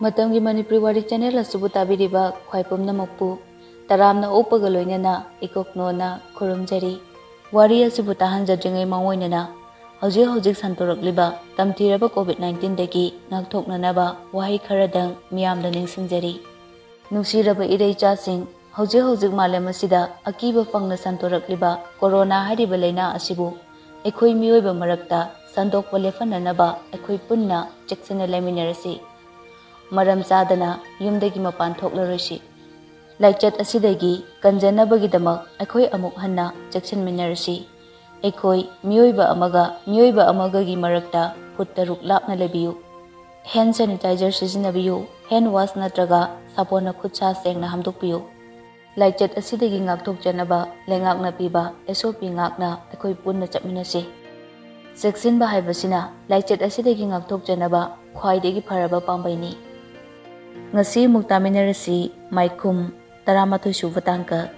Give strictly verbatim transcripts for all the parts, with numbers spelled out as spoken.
ꯃꯇꯝꯒꯤ ꯃꯅꯤꯄꯨꯔꯤ ꯋꯥꯔꯤ ꯆꯦꯅꯦꯜ ꯑꯁꯤꯕꯨ ꯇꯥꯕꯤꯔꯤꯕ ꯈ꯭ꯋꯥꯏ ꯄꯨꯝꯅꯃꯛꯄꯨ ꯇꯔꯥꯝꯅ ꯑꯣꯛꯄꯒ ꯂꯣꯏꯅꯅ ꯏꯀꯣꯛꯅꯣꯅ ꯈꯨꯔꯨꯝꯖꯔꯤ꯫ ꯋꯥꯔꯤ ꯑꯁꯤꯕꯨ ꯇꯥꯍꯟꯖꯗ꯭ꯔꯤꯉꯩ ꯃꯥꯡꯑꯣꯏꯅꯅ ꯍꯧꯖꯤꯛ ꯍꯧꯖꯤꯛ ꯁꯟꯗꯣꯔꯛꯂꯤꯕ ꯇꯝꯊꯤꯔꯕ ꯀꯣꯚꯤꯗ ꯅꯥꯏꯟꯇꯤꯟꯗꯒꯤ ꯉꯥꯛꯊꯣꯛꯅꯅꯕ ꯋꯥꯍꯩ ꯈꯔꯗꯪ ꯃꯤꯌꯥꯝꯗ ꯅꯤꯡꯁꯤꯡꯖꯔꯤ꯫ ꯅꯨꯡꯁꯤꯔꯕ ꯏꯔꯩꯆꯥꯁꯤꯡ, ꯍꯧꯖꯤꯛ ꯍꯧꯖꯤꯛ ꯃꯥꯂꯦꯝ ꯑꯁꯤꯗ ꯑꯀꯤꯕ ꯐꯪꯅ ꯁꯟꯗꯣꯔꯛꯂꯤꯕ ꯀꯣꯔꯣꯅꯥ ꯍꯥꯏꯔꯤꯕ ꯂꯥꯏꯅꯥ ꯑꯁꯤꯕꯨ ꯑꯩꯈꯣꯏ ꯃꯤꯑꯣꯏꯕ ꯃꯔꯛꯇ ꯁꯟꯗꯣꯛꯄ ꯂꯦꯞꯍꯟꯅꯅꯕ ꯑꯩꯈꯣꯏ ꯄꯨꯟꯅ ꯆꯦꯛꯁꯤꯟꯅ ꯂꯩꯃꯤꯟꯅꯔꯁꯤ꯫ ꯃꯔꯝ ꯆꯥꯗꯅ ꯌꯨꯝꯗꯒꯤ ꯃꯄꯥꯟ ꯊꯣꯛꯂꯔꯣꯏꯁꯤ꯫ ꯂꯥꯏꯆꯠ ꯑꯁꯤꯗꯒꯤ ꯀꯟꯖꯅꯕꯒꯤꯗꯃꯛ ꯑꯩꯈꯣꯏ ꯑꯃꯨꯛ ꯍꯟꯅ ꯆꯦꯛꯁꯤꯟꯃꯤꯟꯅꯔꯁꯤ꯫ ꯑꯩꯈꯣꯏ ꯃꯤꯑꯣꯏꯕ ꯑꯃꯒ ꯃꯤꯑꯣꯏꯕ ꯑꯃꯒꯒꯤ ꯃꯔꯛꯇ ꯐꯨꯠ ꯇꯔꯨꯛ ꯂꯥꯞꯅ ꯂꯩꯕꯤꯌꯨ꯫ ꯍꯦꯟ ꯁꯦꯅꯤꯇꯥꯏꯖꯔ ꯁꯤꯖꯤꯟꯅꯕꯤꯌꯨ꯫ ꯍꯦꯟ ꯋꯥꯁ ꯅꯠꯇ꯭ꯔꯒ ꯁꯥꯄꯣꯟꯅ ꯈꯨꯠ ꯁꯥ ꯁꯦꯡꯅ ꯍꯥꯝꯗꯣꯛꯄꯤꯌꯨ꯫ ꯂꯥꯏꯆꯠ ꯑꯁꯤꯗꯒꯤ ꯉꯥꯛꯊꯣꯛꯆꯅꯕ ꯂꯩꯉꯥꯛꯅ ꯄꯤꯕ ꯑꯦꯁ ꯑꯣ ꯄꯤ ꯉꯥꯛꯅ ꯑꯩꯈꯣꯏ ꯄꯨꯟꯅ ꯆꯠꯃꯤꯟꯅꯁꯤ꯫ ꯆꯦꯛꯁꯤꯟꯕ ꯍꯥꯏꯕꯁꯤꯅ ꯂꯥꯏꯆꯠ ꯑꯁꯤꯗꯒꯤ ꯉꯥꯛꯊꯣꯛꯆꯅꯕ ꯈ꯭ꯋꯥꯏꯗꯒꯤ ꯐꯔꯕ ꯄꯥꯝꯕꯩꯅꯤ꯫ ꯉꯁꯤ ꯑꯃꯨꯛ ꯇꯥꯃꯤꯟꯅꯔꯁꯤ꯫ ꯃꯥꯏꯈꯨꯝ ꯇꯔꯥꯃꯥꯊꯣꯏ ꯁꯨꯕ ꯇꯥꯡꯀꯛ꯫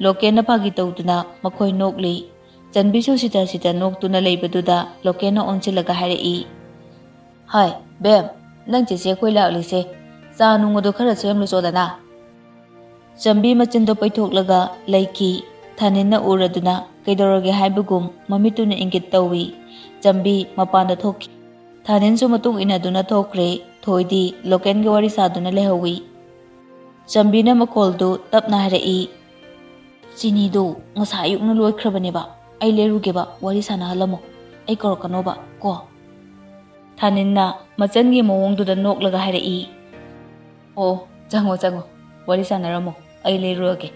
ꯂꯣꯀꯦꯟꯅ ꯐꯥꯒꯤ ꯇꯧꯗꯨꯅ ꯃꯈꯣꯏ ꯅꯣꯛꯂꯤ꯫ ꯆꯟꯕꯤꯁꯨ ꯁꯤꯇ ꯁꯤꯇ ꯅꯣꯛꯇꯨꯅ ꯂꯩꯕꯗꯨꯗ ꯂꯣꯀꯦꯟꯅ ꯑꯣꯟꯁꯤꯜꯂꯒ ꯍꯥꯏꯔꯛꯏ, "ꯍꯥꯏ, ꯕꯦꯝ, ꯅꯪ ꯆꯦꯆꯦ ꯑꯩꯈꯣꯏ ꯂꯥꯛꯂꯤꯁꯦ꯫ ꯆꯥ ꯅꯨꯡ ꯑꯗꯨ ꯈꯔ ꯁꯦꯝꯂꯨꯆꯣꯗꯅ?" ꯆꯟꯕꯤ ꯃꯆꯤꯟꯗꯣ ꯄꯩꯊꯣꯛꯂꯒ ꯂꯩꯈꯤ꯫ ꯊꯥꯅꯤꯟꯅ ꯎꯔꯗꯨꯅ ꯀꯩꯗꯧꯔꯒꯦ ꯍꯥꯏꯕꯒꯨꯝ ꯃꯃꯤꯠꯇꯨꯅ ꯏꯪꯒꯤꯠ ꯇꯧꯏ꯫ ꯆꯟꯕꯤ ꯃꯄꯥꯟꯗ ꯊꯣꯛꯈꯤ꯫ ꯊꯥꯅꯤꯟꯁꯨ ꯃꯇꯨꯡ ꯏꯟꯅꯗꯨꯅ ꯊꯣꯛꯈ꯭ꯔꯦ꯫ ꯊꯣꯏꯗꯤ ꯂꯣꯀꯦꯟꯒ ꯋꯥꯔꯤ ꯁꯥꯗꯨꯅ ꯂꯩꯍꯧꯏ꯫ ꯆꯟꯕꯤꯅ ꯃꯈꯣꯜꯗꯨ ꯇꯞꯅ ꯍꯥꯏꯔꯛꯏ, "ꯆꯤꯅꯤꯗꯨ ꯉꯁꯥꯏ ꯑꯌꯨꯛꯅ ꯂꯣꯏꯈ꯭ꯔꯕꯅꯦꯕ꯫ ꯑꯩ ꯂꯩꯔꯨꯒꯦꯕ, ꯋꯥꯔꯤ ꯁꯥꯟꯅꯍꯜꯂꯝꯃꯣ꯫ ꯑꯩ ꯀꯧꯔꯛꯀꯅꯣꯕ ꯀꯣ?" ꯊꯥꯅꯤꯟꯅ ꯃꯆꯟꯒꯤ ꯃꯑꯣꯡꯗꯨꯗ ꯅꯣꯛꯂꯒ ꯍꯥꯏꯔꯛꯏ, "ꯑꯣ, ꯆꯪꯉꯣ, ꯆꯪꯉꯣ, ꯋꯥꯔꯤ ꯁꯥꯟꯅꯔꯝꯃꯣ, ꯑꯩ ꯂꯩꯔꯨꯔꯒꯦ꯫"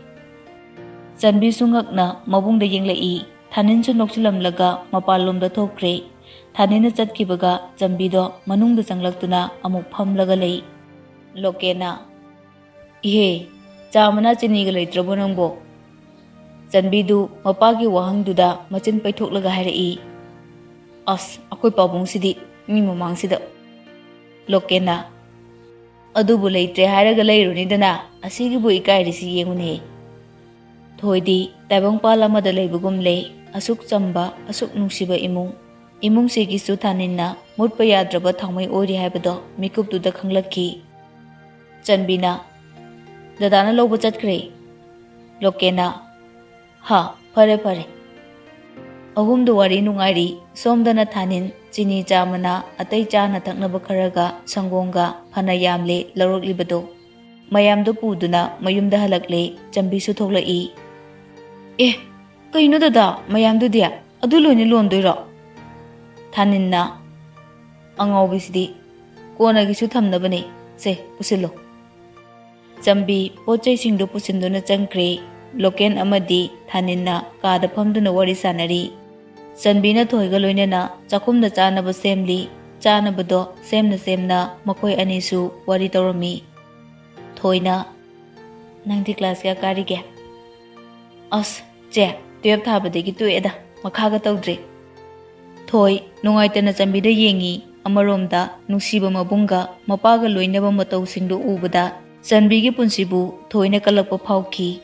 ꯆꯟꯕꯤꯁꯨ ꯉꯛꯅ ꯃꯕꯨꯡꯗ ꯌꯦꯡꯂꯛꯏ꯫ ꯊꯥꯅꯤꯟꯁꯨ ꯅꯣꯛꯁꯤꯜꯂꯝꯂꯒ ꯃꯄꯥꯟꯂꯣꯝꯗ ꯊꯣꯛꯈ꯭ꯔꯦ꯫ ꯊꯥꯅꯤꯟꯅ ꯆꯠꯈꯤꯕꯒ ꯆꯟꯕꯤꯗꯣ ꯃꯅꯨꯡꯗ ꯆꯪꯂꯛꯇꯨꯅ ꯑꯃꯨꯛ ꯐꯝꯂꯒ ꯂꯩ꯫ ꯂꯣꯀꯦꯟꯅ, "ꯏꯍꯦ, ꯆꯥ ꯃꯅꯥ ꯆꯤꯅꯤꯒ ꯂꯩꯇ꯭ꯔꯕꯣ ꯅꯪꯕꯣ?" ꯆꯟꯕꯤꯗꯨ ꯃꯄꯥꯒꯤ ꯋꯥꯍꯪꯗꯨꯗ ꯃꯆꯤꯟ ꯄꯩꯊꯣꯛꯂꯒ ꯍꯥꯏꯔꯛꯏ, "ꯑꯁ, ꯑꯩꯈꯣꯏ ꯄꯥꯕꯨꯡꯁꯤꯗꯤ ꯃꯤ ꯃꯃꯥꯡꯁꯤꯗ!" ꯂꯣꯀꯦꯟꯅ, "ꯑꯗꯨꯕꯨ ꯂꯩꯇ꯭ꯔꯦ ꯍꯥꯏꯔꯒ ꯂꯩꯔꯨꯅꯤꯗꯅ, ꯑꯁꯤꯒꯤꯕꯨ ꯏꯀꯥꯏꯔꯤꯁꯤ ꯌꯦꯡꯉꯨꯅꯦ꯫" ꯊꯣꯏꯗꯤ ꯇꯥꯏꯕꯪꯄꯥꯜ ꯑꯃꯗ ꯂꯩꯕꯒꯨꯝ ꯂꯩ꯫ ꯑꯁꯨꯛ ꯆꯝꯕ, ꯑꯁꯨꯛ ꯅꯨꯡꯁꯤꯕ ꯏꯃꯨꯡ꯫ ꯏꯃꯨꯡꯁꯤꯒꯤꯁꯨ ꯊꯥꯅꯤꯟꯅ ꯃꯨꯠꯄ ꯌꯥꯗ꯭ꯔꯕ ꯊꯥꯎꯃꯩ ꯑꯣꯏꯔꯤ ꯍꯥꯏꯕꯗꯣ ꯃꯤꯀꯨꯞꯇꯨꯗ ꯈꯪꯂꯛꯈꯤ꯫ ꯆꯟꯕꯤꯅ, "ꯗꯗꯥꯅ ꯂꯧꯕ ꯆꯠꯈ꯭ꯔꯦ꯫" ꯂꯣꯀꯦꯟꯅ, "ꯍꯥ, ꯐꯔꯦ ꯐꯔꯦ꯫" ꯑꯍꯨꯝꯗꯨ ꯋꯥꯔꯤ ꯅꯨꯡꯉꯥꯏꯔꯤ꯫ ꯁꯣꯝꯗꯅ ꯊꯥꯅꯤꯟ ꯆꯤꯅꯤ ꯆꯥ ꯃꯅꯥ, ꯑꯇꯩ ꯆꯥꯅ ꯊꯛꯅꯕ ꯈꯔꯒ ꯁꯪꯒꯣꯝꯒ ꯐꯅ ꯌꯥꯝꯂꯦ ꯂꯧꯔꯛꯂꯤꯕꯗꯣ꯫ ꯃꯌꯥꯝꯗꯨ ꯄꯨꯗꯨꯅ ꯃꯌꯨꯝꯗ ꯍꯜꯂꯛꯂꯦ꯫ ꯆꯟꯕꯤꯁꯨ ꯊꯣꯛꯂꯛꯏ꯫ "ꯑꯦ, ꯀꯩꯅꯣ ꯗꯗꯥ, ꯃꯌꯥꯝꯗꯨꯗꯤ? ꯑꯗꯨ ꯂꯣꯏꯅ ꯂꯣꯟꯗꯣꯏꯔꯣ?" ꯊꯥꯅꯤꯟꯅ, "ꯑꯉꯥꯎꯕꯤꯁꯤꯗꯤ, ꯀꯣꯟꯅꯒꯤꯁꯨ ꯊꯝꯅꯕꯅꯦ꯫ ꯁꯦ, ꯄꯨꯁꯤꯜꯂꯣ꯫" ꯆꯟꯕꯤ ꯄꯣꯠ ꯆꯩꯁꯤꯡꯗꯨ ꯄꯨꯁꯤꯟꯗꯨꯅ ꯆꯪꯈ꯭ꯔꯦ꯫ ꯂꯣꯀꯦꯟ ꯑꯃꯗꯤ ꯊꯥꯅꯤꯟꯅ ꯀꯥꯗ ꯐꯝꯗꯨꯅ ꯋꯥꯔꯤ ꯁꯥꯟꯅꯔꯤ꯫ ꯆꯟꯕꯤꯅ ꯊꯣꯏꯒ ꯂꯣꯏꯅꯅ ꯆꯥꯛꯈꯨꯝꯗ ꯆꯥꯅꯕ ꯁꯦꯝꯂꯤ꯫ ꯆꯥꯅꯕꯗꯣ ꯁꯦꯝꯅ ꯁꯦꯝꯅ ꯃꯈꯣꯏ ꯑꯅꯤꯁꯨ ꯋꯥꯔꯤ ꯇꯧꯔꯝꯃꯤ꯫ ꯊꯣꯏꯅ, "ꯅꯪꯗꯤ ꯀ꯭ꯂꯥꯁ ꯀꯌꯥ ꯀꯥꯔꯤꯒꯦ?" "ꯑꯁ, ꯆꯦ, ꯇꯨꯌꯦꯜꯞ ꯊꯥꯕꯗꯒꯤ ꯇꯣꯛꯑꯦꯗ, ꯃꯈꯥꯒ ꯇꯧꯗ꯭ꯔꯦ꯫" ꯊꯣꯏ ꯅꯨꯡꯉꯥꯏꯇꯅ ꯆꯟꯕꯤꯗ ꯌꯦꯡꯉꯤ꯫ ꯑꯃꯔꯣꯝꯗ ꯅꯨꯡꯁꯤꯕ ꯃꯕꯨꯡꯒ ꯃꯄꯥꯒ ꯂꯣꯏꯅꯕ ꯃꯇꯧꯁꯤꯡꯗꯨ ꯎꯕꯗ ꯆꯟꯕꯤꯒꯤ ꯄꯨꯟꯁꯤꯕꯨ ꯊꯣꯏꯅ ꯀꯜꯂꯛꯄ ꯐꯥꯎꯈꯤ꯫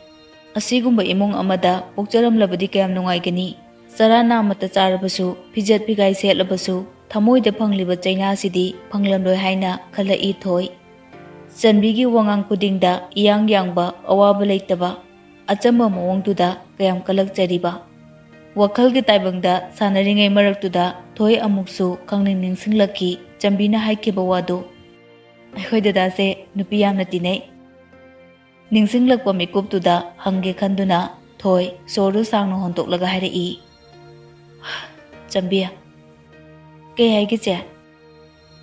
ꯑꯁꯤꯒꯨꯝꯕ ꯏꯃꯨꯡ ꯑꯃꯗ ꯄꯣꯛꯆꯔꯝꯂꯕꯗꯤ ꯀꯌꯥꯝ ꯅꯨꯡꯉꯥꯏꯒꯅꯤ꯫ ꯆꯔꯥ ꯅꯥꯃꯠꯇ ꯆꯥꯔꯕꯁꯨ, ꯐꯤꯖꯦꯠ ꯐꯤꯒꯥꯏ ꯁꯦꯠꯂꯕꯁꯨ, ꯊꯃꯣꯏꯗ ꯐꯪꯂꯤꯕ ꯆꯩꯅꯥꯁꯤꯗꯤ ꯐꯪꯂꯝꯂꯣꯏ ꯍꯥꯏꯅ ꯈꯜꯂꯛꯏ ꯊꯣꯏ꯫ ꯆꯟꯕꯤꯒꯤ ꯋꯥꯉꯥꯡ ꯈꯨꯗꯤꯡꯗ ꯏꯌꯥꯡ ꯌꯥꯡꯕ, ꯑꯋꯥꯕ ꯂꯩꯇꯕ, ꯑꯆꯝꯕ ꯃꯑꯣꯡꯗꯨꯗ ꯀꯌꯥꯝ ꯀꯜꯂꯛꯆꯔꯤꯕ꯫ ꯋꯥꯈꯜꯒꯤ ꯇꯥꯏꯕꯪꯗ ꯁꯥꯟꯅꯔꯤꯉꯩ ꯃꯔꯛꯇꯨꯗ ꯊꯣꯏ ꯑꯃꯨꯛꯁꯨ ꯈꯪꯅꯤꯡ ꯅꯤꯡꯁꯤꯡꯂꯛꯈꯤ ꯆꯟꯕꯤꯅ ꯍꯥꯏꯈꯤꯕ ꯋꯥꯗꯨ꯫ "ꯑꯩꯈꯣꯏ ꯗꯗꯥꯁꯦ ꯅꯨꯄꯤ ꯌꯥꯝꯅ ꯇꯤꯟꯅꯩ꯫" ꯅꯤꯡꯁꯤꯡꯂꯛꯄ ꯃꯤꯀꯨꯞꯇꯨꯗ ꯍꯪꯒꯦ ꯈꯟꯗꯨꯅ ꯊꯣꯏ ꯁꯣꯔꯗꯨ ꯁꯥꯡꯅ ꯍꯣꯟꯗꯣꯛꯂꯒ ꯍꯥꯏꯔꯛꯏ꯫ "ꯆꯟꯕꯤ, ꯀꯩ ꯍꯥꯏꯒꯦ ꯆꯦ?"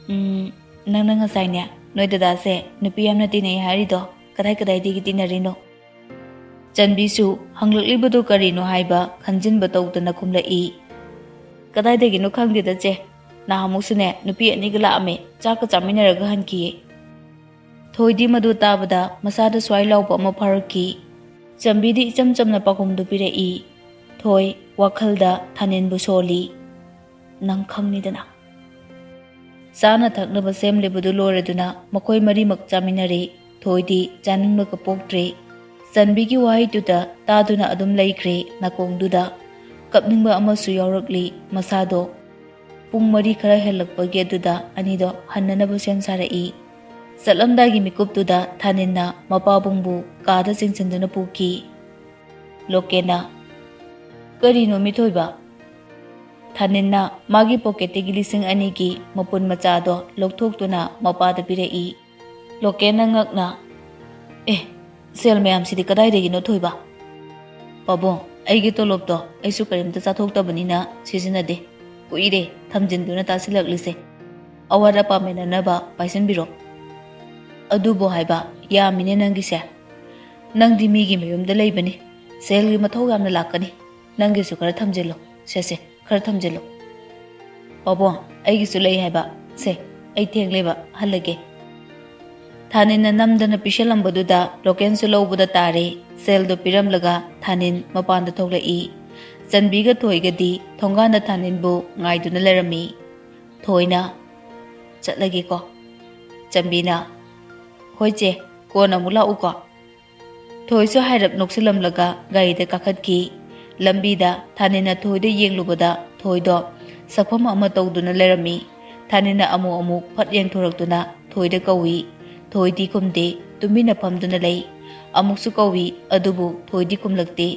"ꯎꯝ, ꯅꯪꯅ ꯉꯁꯥꯏꯅꯦ, ꯅꯣꯏ ꯗꯗꯥꯁꯦ ꯅꯨꯄꯤ ꯌꯥꯝꯅ ꯇꯤꯟꯅꯩ ꯍꯥꯏꯔꯤꯗꯣ ꯀꯗꯥꯏ ꯀꯗꯥꯏꯗꯒꯤ ꯇꯤꯟꯅꯔꯤꯅꯣ?" ꯆꯟꯕꯤꯁꯨ ꯍꯪꯂꯛꯂꯤꯕꯗꯨ ꯀꯔꯤꯅꯣ ꯍꯥꯏꯕ ꯈꯟꯖꯤꯟꯕ ꯇꯧꯗꯅ ꯈꯨꯝꯂꯛꯏ꯫ "ꯀꯗꯥꯏꯗꯒꯤꯅꯣ ꯈꯪꯗꯦꯗ ꯆꯦ, ꯅꯍꯥꯟꯃꯨꯛꯁꯨꯅꯦ ꯅꯨꯄꯤ ꯑꯅꯤꯒ ꯂꯥꯛꯑꯝꯃꯦ, ꯆꯥꯛꯀ ꯆꯥꯃꯤꯟꯅꯔꯒ ꯍꯟꯈꯤꯌꯦ꯫" ꯊꯣꯏꯗꯤ ꯃꯗꯨ ꯇꯥꯕꯗ ꯃꯁꯥꯗ ꯁ꯭ꯋꯥꯏ ꯂꯥꯎꯕ ꯑꯃ ꯐꯥꯎꯔꯛꯈꯤ꯫ ꯆꯟꯕꯤꯗꯤ ꯏꯆꯝ ꯆꯝꯅ ꯄꯥꯎꯈꯨꯝꯗꯨ ꯄꯤꯔꯛꯏ꯫ ꯊꯣꯏ ꯋꯥꯈꯜꯗ ꯊꯥꯅꯤꯟꯕꯨ ꯁꯣꯜꯂꯤ꯫ "ꯅꯪ ꯈꯪꯅꯤꯗꯅ꯫" ꯆꯥꯅ ꯊꯛꯅꯕ ꯁꯦꯝꯂꯤꯕꯗꯨ ꯂꯣꯏꯔꯗꯨꯅ ꯃꯈꯣꯏ ꯃꯔꯤꯃꯛ ꯆꯥꯃꯤꯟꯅꯔꯦ꯫ ꯊꯣꯏꯗꯤ ꯆꯥꯅꯤꯡꯕꯒ ꯄꯣꯛꯇ꯭ꯔꯦ꯫ ꯆꯟꯕꯤꯒꯤ ꯋꯥꯍꯩꯗꯨꯗ ꯇꯥꯗꯨꯅ ꯑꯗꯨꯝ ꯂꯩꯈ꯭ꯔꯦ ꯅꯥꯀꯣꯡꯗꯨꯗ꯫ ꯀꯞꯅꯤꯡꯕ ꯑꯃꯁꯨ ꯌꯥꯎꯔꯛꯂꯤ ꯃꯁꯥꯗꯣ꯫ ꯄꯨꯡ ꯃꯔꯤ ꯈꯔ ꯍꯦꯜꯂꯛꯄꯒꯤ ꯑꯗꯨꯗ ꯑꯅꯤꯗꯣ ꯍꯟꯅꯅꯕ ꯁꯦꯝ ꯁꯥꯔꯛꯏ꯫ ꯆꯠꯂꯝꯗꯥꯏꯒꯤ ꯃꯤꯀꯨꯞꯇꯨꯗ ꯊꯥꯅꯤꯟꯅ ꯃꯄꯥꯕꯨꯡꯕꯨ ꯀꯥꯗ ꯆꯤꯡꯁꯤꯟꯗꯨꯅ ꯄꯨꯈꯤ꯫ ꯂꯣꯀꯦꯟꯅ, "ꯀꯔꯤꯅꯣ ꯃꯤꯊꯣꯏꯕ?" ꯊꯥꯅꯤꯟꯅ ꯃꯥꯒꯤ ꯄꯣꯀꯦꯠꯇꯒꯤ ꯂꯤꯁꯤꯡ ꯑꯅꯤꯒꯤ ꯃꯄꯨꯟ ꯃꯆꯥꯗꯣ ꯂꯧꯊꯣꯛꯇꯨꯅ ꯃꯄꯥꯗ ꯄꯤꯔꯛꯏ꯫ ꯂꯣꯀꯦꯟꯅ ꯉꯛꯅ, "ꯑꯦ, ꯁꯦꯜ ꯃꯌꯥꯝꯁꯤꯗꯤ ꯀꯗꯥꯏꯗꯒꯤꯅꯣ ꯊꯣꯏꯕ?" "ꯄꯥꯕꯨꯡ, ꯑꯩꯒꯤ ꯇꯣꯂꯣꯞꯇꯣ ꯑꯩꯁꯨ ꯀꯔꯤꯝꯇ ꯆꯥꯊꯣꯛꯇꯕꯅꯤꯅ ꯁꯤꯖꯤꯟꯅꯗꯦ꯫ ꯀꯨꯏꯔꯦ ꯊꯝꯖꯤꯟꯗꯨꯅ ꯇꯥꯁꯤꯜꯂꯛꯂꯤꯁꯦ꯫ ꯑꯋꯥꯠ ꯑꯄꯥ ꯃꯦꯟꯅꯅꯕ ꯄꯥꯏꯁꯤꯟꯕꯤꯔꯣ꯫" "ꯑꯗꯨꯕꯨ ꯍꯥꯏꯕ, ꯌꯥꯝꯃꯤꯅꯦ ꯅꯪꯒꯤꯁꯦ꯫ ꯅꯪꯗꯤ ꯃꯤꯒꯤ ꯃꯌꯨꯝꯗ ꯂꯩꯕꯅꯤ, ꯁꯦꯜꯒꯤ ꯃꯊꯧ ꯌꯥꯝꯅ ꯂꯥꯛꯀꯅꯤ꯫ ꯅꯪꯒꯤꯁꯨ ꯈꯔ ꯊꯝꯖꯤꯜꯂꯣ꯫ ꯁꯦ, ꯁꯦ, ꯈꯔ ꯊꯝꯖꯤꯜꯂꯣ꯫" "ꯄꯥꯕꯨꯡ, ꯑꯩꯒꯤꯁꯨ ꯂꯩ ꯍꯥꯏꯕ꯫ ꯁꯦ, ꯑꯩ ꯊꯦꯡꯂꯦꯕ, ꯍꯜꯂꯒꯦ꯫" ꯊꯥꯅꯤꯟꯅ ꯅꯝꯗꯅ ꯄꯤꯁꯜꯂꯝꯕꯗꯨꯗ ꯂꯣꯀꯦꯟꯁꯨ ꯂꯧꯕꯗ ꯇꯥꯔꯦ꯫ ꯁꯦꯜꯗꯣ ꯄꯤꯔꯝꯂꯒ ꯊꯥꯅꯤꯟ ꯃꯄꯥꯟꯗ ꯊꯣꯛꯂꯛꯏ꯫ ꯆꯟꯕꯤꯒ ꯊꯣꯏꯒꯗꯤ ꯊꯣꯡꯒꯥꯟꯗ ꯊꯥꯅꯤꯟꯕꯨ ꯉꯥꯏꯗꯨꯅ ꯂꯩꯔꯝꯃꯤ꯫ ꯊꯣꯏꯅ, "ꯆꯠꯂꯒꯦꯀꯣ꯫" ꯆꯟꯕꯤꯅ, "ꯍꯣꯏ ꯆꯦ, ꯀꯣꯟꯅ ꯑꯃꯨꯛ ꯂꯥꯛꯎꯀꯣ꯫" ꯊꯣꯏꯁꯨ ꯍꯥꯏꯔꯞ ꯅꯣꯛꯁꯤꯜꯂꯝꯂꯒ ꯒꯥꯔꯤꯗ ꯀꯥꯈꯠꯈꯤ꯫ ꯂꯝꯕꯤꯗ ꯊꯥꯅꯤꯟꯅ ꯊꯣꯏꯗ ꯌꯦꯡꯂꯨꯕꯗ ꯊꯣꯏꯗꯣ ꯁꯛꯐꯝ ꯑꯃ ꯇꯧꯗꯨꯅ ꯂꯩꯔꯝꯃꯤ꯫ ꯊꯥꯅꯤꯟꯅ ꯑꯃꯨꯛ ꯑꯃꯨꯛ ꯐꯠ ꯌꯦꯡꯊꯣꯔꯛꯇꯨꯅ ꯊꯣꯏꯗ ꯀꯧꯏ꯫ ꯊꯣꯏꯗꯤ ꯈꯨꯝꯗꯦ, ꯇꯨꯃꯤꯟꯅ ꯐꯝꯗꯨꯅ ꯂꯩ꯫ ꯑꯃꯨꯛꯁꯨ ꯀꯧꯏ, ꯑꯗꯨꯕꯨ ꯊꯣꯏꯗꯤ ꯈꯨꯝꯂꯛꯇꯦ꯫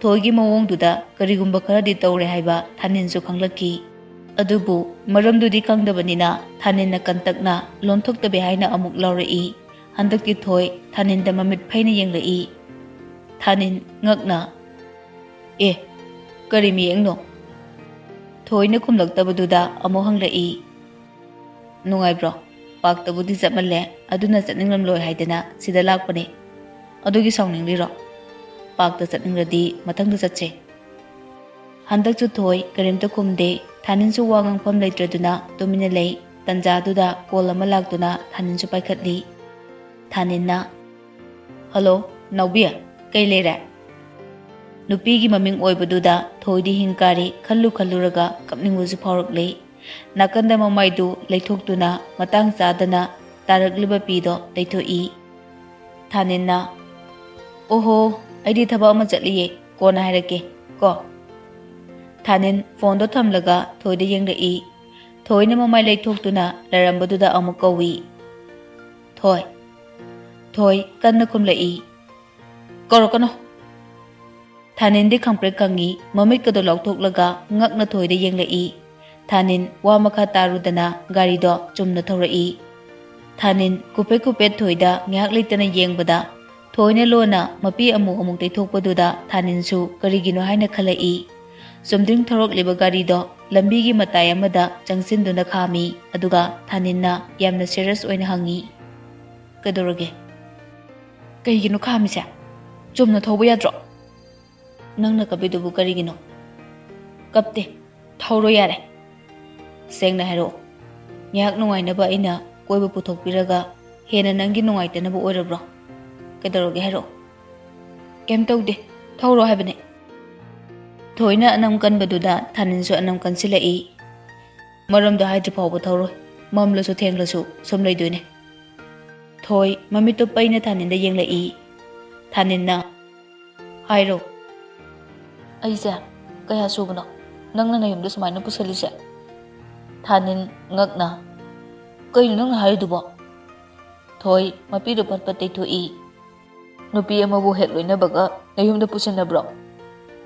ꯊꯣꯏꯒꯤ ꯃꯑꯣꯡꯗꯨꯗ ꯀꯔꯤꯒꯨꯝꯕ ꯈꯔꯗꯤ ꯇꯧꯔꯦ ꯍꯥꯏꯕ ꯊꯥꯅꯤꯟꯁꯨ ꯈꯪꯂꯛꯈꯤ꯫ ꯑꯗꯨꯕꯨ ꯃꯔꯝꯗꯨꯗꯤ ꯈꯪꯗꯕꯅꯤꯅ ꯊꯥꯅꯤꯟꯅ ꯀꯟꯇꯛꯅ ꯂꯣꯟꯊꯣꯛꯇꯕꯤ ꯍꯥꯏꯅ ꯑꯃꯨꯛ ꯂꯥꯎꯔꯛꯏ꯫ ꯍꯟꯗꯛꯇꯤ ꯊꯣꯏ ꯊꯥꯅꯤꯟꯗ ꯃꯃꯤꯠ ꯐꯩꯅ ꯌꯦꯡꯂꯛꯏ꯫ ꯊꯥꯅꯤꯟ ꯉꯛꯅ, "ꯑꯦ, ꯀꯔꯤ ꯃꯤꯠꯌꯦꯡꯅꯣ?" ꯊꯣꯏꯅ ꯈꯨꯝꯂꯛꯇꯕꯗꯨꯗ ꯑꯃꯨꯛ ꯍꯪꯂꯛꯏ꯫ "ꯅꯨꯡꯉꯥꯏꯕ꯭ꯔꯣ? ꯄꯥꯛꯇꯕꯨꯗꯤ ꯆꯠꯃꯜꯂꯦ, ꯑꯗꯨꯅ ꯆꯠꯅꯤꯡꯂꯝꯂꯣꯏ ꯍꯥꯏꯗꯅ ꯁꯤꯗ ꯂꯥꯛꯄꯅꯦ꯫ ꯑꯗꯨꯒꯤ ꯁꯥꯎꯅꯤꯡꯂꯤꯔꯣ? ꯄꯥꯛꯇ ꯆꯠꯅꯤꯡꯂꯗꯤ ꯃꯊꯪꯗ ꯆꯠꯁꯦ꯫" ꯍꯟꯗꯛꯁꯨ ꯊꯣꯏ ꯀꯔꯤꯝꯇ ꯈꯨꯝꯗꯦ꯫ ꯊꯥꯅꯤꯟꯁꯨ ꯋꯥ ꯉꯥꯡꯐꯝ ꯂꯩꯇ꯭ꯔꯗꯨꯅ ꯇꯨꯃꯤꯟꯅ ꯂꯩ꯫ ꯇꯟꯖꯥꯗꯨꯗ ꯀꯣꯜ ꯑꯃ ꯂꯥꯛꯇꯨꯅ ꯊꯥꯅꯤꯟꯁꯨ ꯄꯥꯏꯈꯠꯂꯤ꯫ ꯊꯥꯅꯤꯟꯅ, "ꯍꯜꯂꯣ, ꯅꯥꯎꯕꯤ, ꯀꯩ ꯂꯩꯔꯦ?" ꯅꯨꯄꯤꯒꯤ ꯃꯃꯤꯡ ꯑꯣꯏꯕꯗꯨꯗ ꯊꯣꯏꯗꯤ ꯍꯤꯡ ꯀꯥꯔꯤ, ꯈꯜꯂꯨ ꯈꯜꯂꯨꯔꯒ ꯀꯞꯅꯤꯡꯕꯁꯨ ꯐꯥꯎꯔꯛꯂꯦ꯫ ꯅꯥꯀꯟꯗ ꯃꯃꯥꯏꯗꯨ ꯂꯩꯊꯣꯛꯇꯨꯅ ꯃꯇꯥꯡ ꯆꯥꯗꯅ ꯇꯥꯔꯛꯂꯤꯕ ꯄꯤꯗꯣ ꯇꯩꯊꯣꯛꯏ꯫ ꯊꯥꯅꯤꯟꯅ, "ꯑꯣꯍꯣ, ꯑꯩꯗꯤ ꯊꯕꯛ ꯑꯃ ꯆꯠꯂꯤꯌꯦ, ꯀꯣꯟꯅ ꯍꯥꯏꯔꯛꯀꯦ ꯀꯣ"꯫ ꯊꯥꯅꯤꯟ ꯐꯣꯟꯗꯣ ꯊꯝꯂꯒ ꯊꯣꯏꯗ ꯌꯦꯡꯂꯛꯏ꯫ ꯊꯣꯏꯅ ꯃꯃꯥꯏ ꯂꯩꯊꯣꯛꯇꯨꯅ ꯂꯩꯔꯝꯕꯗꯨꯗ ꯑꯃꯨꯛ ꯀꯧꯏ꯫ "ꯊꯣꯏ"꯫ ꯊꯣꯏ ꯀꯟꯅ ꯈꯨꯝꯂꯛꯏ꯫ "ꯀꯧꯔꯛꯀꯅꯣ"꯫ ꯊꯥꯅꯤꯟꯗꯤ ꯈꯪꯄ꯭ꯔꯦꯛ ꯈꯪꯉꯤ, ꯃꯃꯤꯠꯀꯗꯣ ꯂꯥꯎꯊꯣꯛꯂꯒ ꯉꯛꯅ ꯊꯣꯏꯗ ꯌꯦꯡꯂꯛꯏ꯫ ꯊꯥꯅꯤꯟ ꯋꯥ ꯃꯈꯥ ꯇꯥꯔꯨꯗꯅ ꯒꯥꯔꯤꯗꯣ ꯆꯨꯝꯅ ꯊꯧꯔꯛꯏ꯫ ꯊꯥꯅꯤꯟ ꯀꯨꯞꯄꯦꯠ ꯀꯨꯞꯄꯦꯠ ꯊꯣꯏꯗ ꯉꯥꯏꯍꯥꯛ ꯂꯩꯇꯅ ꯌꯦꯡꯕꯗ, ꯊꯣꯏꯅ ꯂꯣꯟꯅ ꯃꯄꯤ ꯑꯃꯨꯛ ꯑꯃꯨꯛ ꯇꯩꯊꯣꯛꯄꯗꯨꯗ ꯊꯥꯅꯤꯟꯁꯨ ꯀꯔꯤꯒꯤꯅꯣ ꯍꯥꯏꯅ ꯈꯜꯂꯛꯏ꯫ ꯆꯨꯝꯗ꯭ꯔꯤꯡ ꯊꯧꯔꯛꯂꯤꯕ ꯒꯥꯔꯤꯗꯣ ꯂꯝꯕꯤꯒꯤ ꯃꯇꯥꯏ ꯑꯃꯗ ꯆꯪꯁꯤꯟꯗꯨꯅ ꯈꯥꯝꯃꯤ, ꯑꯗꯨꯒ ꯊꯥꯅꯤꯟꯅ ꯌꯥꯝꯅ ꯁꯤꯔꯤꯌꯁ ꯑꯣꯏꯅ ꯍꯪꯉꯤ꯫ "ꯀꯩꯗꯧꯔꯒꯦ? ꯀꯩꯒꯤꯅꯣ ꯈꯥꯝꯃꯤꯁꯦ? ꯆꯨꯝꯅ ꯊꯧꯕ ꯌꯥꯗ꯭ꯔꯣ?" "ꯅꯪꯅ ꯀꯞꯄꯤꯗꯨꯕꯨ ꯀꯔꯤꯒꯤꯅꯣ?" "ꯀꯞꯇꯦ꯫ ꯊꯧꯔꯣ ꯌꯥꯔꯦ꯫ ꯁꯦꯡꯅ ꯍꯥꯏꯔꯛꯑꯣ꯫ ꯉꯥꯏꯍꯥꯛ ꯅꯨꯡꯉꯥꯏꯅꯕ ꯑꯩꯅ ꯀꯣꯏꯕ ꯄꯨꯊꯣꯛꯄꯤꯔꯒ ꯍꯦꯟꯅ ꯅꯪꯒꯤ ꯅꯨꯡꯉꯥꯏꯇꯅꯕ ꯑꯣꯏꯔꯕ꯭ꯔꯣ? ꯀꯩꯗꯧꯔꯒꯦ ꯍꯥꯏꯔꯛꯑꯣ"꯫ "ꯀꯩꯝ ꯇꯧꯗꯦ꯫ ꯊꯧꯔꯣ ꯍꯥꯏꯕꯅꯦ"꯫ ꯊꯣꯏꯅ ꯑꯅꯝ ꯀꯟꯕꯗꯨꯗ ꯊꯥꯅꯤꯟꯁꯨ ꯑꯅꯝ ꯀꯟꯁꯤꯜꯂꯛꯏ꯫ "ꯃꯔꯝꯗꯣ ꯍꯥꯏꯗ꯭ꯔꯤ ꯐꯥꯎꯕ ꯊꯧꯔꯣꯏ꯫ ꯃꯝꯂꯁꯨ ꯊꯦꯡꯂꯁꯨ ꯁꯨꯝ ꯂꯩꯗꯣꯏꯅꯦ"꯫ ꯊꯣꯏ ꯃꯃꯤꯠꯇꯨ ꯄꯩꯅ ꯊꯥꯅꯤꯟꯗ ꯌꯦꯡꯂꯛꯏ꯫ ꯊꯥꯅꯤꯟꯅ, "ꯍꯥꯏꯔꯣ"꯫ "ꯑꯩꯁꯦ ꯀꯌꯥ ꯁꯨꯕꯅꯣ ꯅꯪꯅ ꯅꯌꯨꯝꯗ ꯁꯨꯃꯥꯏꯅ ꯄꯨꯁꯜꯂꯤꯁꯦ?" ꯊꯥꯅꯤꯟ ꯉꯛꯅ, "ꯀꯩꯅꯣ ꯅꯪꯅ ꯍꯥꯏꯔꯤꯗꯨꯕꯣ?" ꯊꯣꯏ ꯃꯄꯤꯗꯨ ꯄꯠ ꯄꯠ ꯇꯩꯊꯣꯛꯏ꯫ "ꯅꯨꯄꯤ ꯑꯃꯕꯨ ꯍꯦꯛ ꯂꯣꯏꯅꯕꯒ ꯅꯌꯨꯝꯗ ꯄꯨꯁꯤꯟꯅꯕ꯭ꯔꯣ?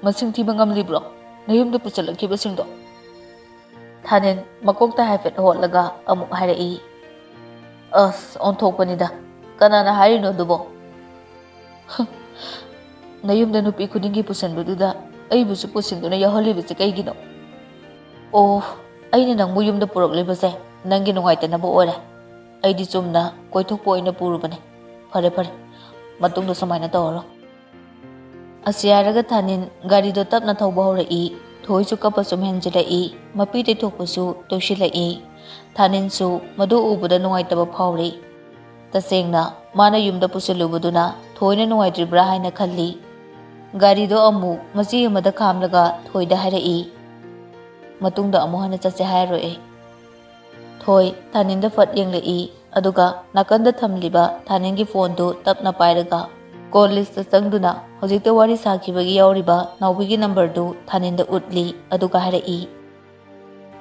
ꯃꯁꯤꯡ ꯊꯤꯕ ꯉꯝꯂꯤꯕ꯭ꯔꯣ ꯅꯌꯨꯝꯗ ꯄꯨꯁꯤꯜꯂꯛꯈꯤꯕꯁꯤꯡꯗꯣ?" ꯊꯥꯅꯤꯟ ꯃꯀꯣꯛꯇ ꯍꯥꯏꯐꯦꯠ ꯍꯣꯠꯂꯒ ꯑꯃꯨꯛ ꯍꯥꯏꯔꯛꯏ꯫ "ꯑꯁ, ꯑꯣꯟꯊꯣꯛꯄꯅꯤꯗ꯫ ꯀꯅꯥꯅ ꯍꯥꯏꯔꯤꯅꯣ ꯑꯗꯨꯕꯣ?" "ꯅꯌꯨꯝꯗ ꯅꯨꯄꯤ ꯈꯨꯗꯤꯡꯒꯤ ꯄꯨꯁꯤꯟꯕꯗꯨꯗ ꯑꯩꯕꯨꯁꯨ ꯄꯨꯁꯤꯟꯗꯨꯅ ꯌꯥꯎꯍꯜꯂꯤꯕꯁꯦ ꯀꯩꯒꯤꯅꯣ?" "ꯑꯣ, ꯑꯩꯅ ꯅꯪꯕꯨ ꯌꯨꯝꯗ ꯄꯨꯔꯛꯂꯤꯕꯁꯦ ꯅꯪꯒꯤ ꯅꯨꯡꯉꯥꯏꯇꯅꯕ ꯑꯣꯏꯔꯦ꯫ ꯑꯩꯗꯤ ꯆꯨꯝꯅ ꯀꯣꯏꯊꯣꯛꯄ ꯑꯣꯏꯅ ꯄꯨꯔꯨꯕꯅꯦ꯫ ꯐꯔꯦ, ꯐꯔꯦ, ꯃꯇꯨꯡꯗ ꯁꯨꯃꯥꯏꯅ ꯇꯧꯔꯔꯣꯏ"꯫ ꯑꯁꯤ ꯍꯥꯏꯔꯒ ꯊꯥꯅꯤꯟ ꯒꯥꯔꯤꯗꯣ ꯇꯞꯅ ꯊꯧꯕ ꯍꯧꯔꯛꯏ꯫ ꯊꯣꯏꯁꯨ ꯀꯞꯄ ꯁꯨꯝ ꯍꯦꯟꯖꯤꯜꯂꯛꯏ꯫ ꯃꯄꯤ ꯇꯩꯊꯣꯛꯄꯁꯨ ꯇꯣꯏꯁꯤꯜꯂꯛꯏ꯫ ꯊꯥꯅꯤꯟꯁꯨ ꯃꯗꯨ ꯎꯕꯗ ꯅꯨꯡꯉꯥꯏꯇꯕ ꯐꯥꯎꯔꯤ꯫ ꯇꯁꯦꯡꯅ, ꯃꯥꯅ ꯌꯨꯝꯗ ꯄꯨꯁꯤꯜꯂꯨꯕꯗꯨꯅ ꯊꯣꯏꯅ ꯅꯨꯡꯉꯥꯏꯇ꯭ꯔꯤꯕ꯭ꯔꯥ ꯍꯥꯏꯅ ꯈꯜꯂꯤ꯫ ꯒꯥꯔꯤꯗꯣ ꯑꯃꯨꯛ ꯃꯆꯤ ꯑꯃꯗ ꯈꯥꯝꯂꯒ ꯊꯣꯏꯗ ꯍꯥꯏꯔꯛꯏ꯫ "ꯃꯇꯨꯡꯗ ꯑꯃꯨꯛ ꯍꯟꯅ ꯆꯠꯁꯦ ꯍꯥꯏꯔꯣꯏ ꯑꯩ"꯫ ꯊꯣꯏ ꯊꯥꯅꯤꯟꯗ ꯐꯠ ꯌꯦꯡꯂꯛꯏ, ꯑꯗꯨꯒ ꯅꯥꯀꯟꯗ ꯊꯝꯂꯤꯕ ꯊꯥꯅꯤꯟꯒꯤ ꯐꯣꯟꯗꯨ ꯇꯞꯅ ꯄꯥꯏꯔꯒ, ꯀꯣꯜ ꯂꯤꯁꯇ ꯆꯪꯗꯨꯅ ꯍꯧꯖꯤꯛꯇ ꯋꯥꯔꯤ ꯁꯥꯈꯤꯕꯒꯤ ꯌꯥꯎꯔꯤꯕ ꯅꯥꯎꯕꯤꯒꯤ ꯅꯝꯕꯔꯗꯨ ꯊꯥꯅꯤꯟꯗ ꯎꯠꯂꯤ, ꯑꯗꯨꯒ ꯍꯥꯏꯔꯛꯏ,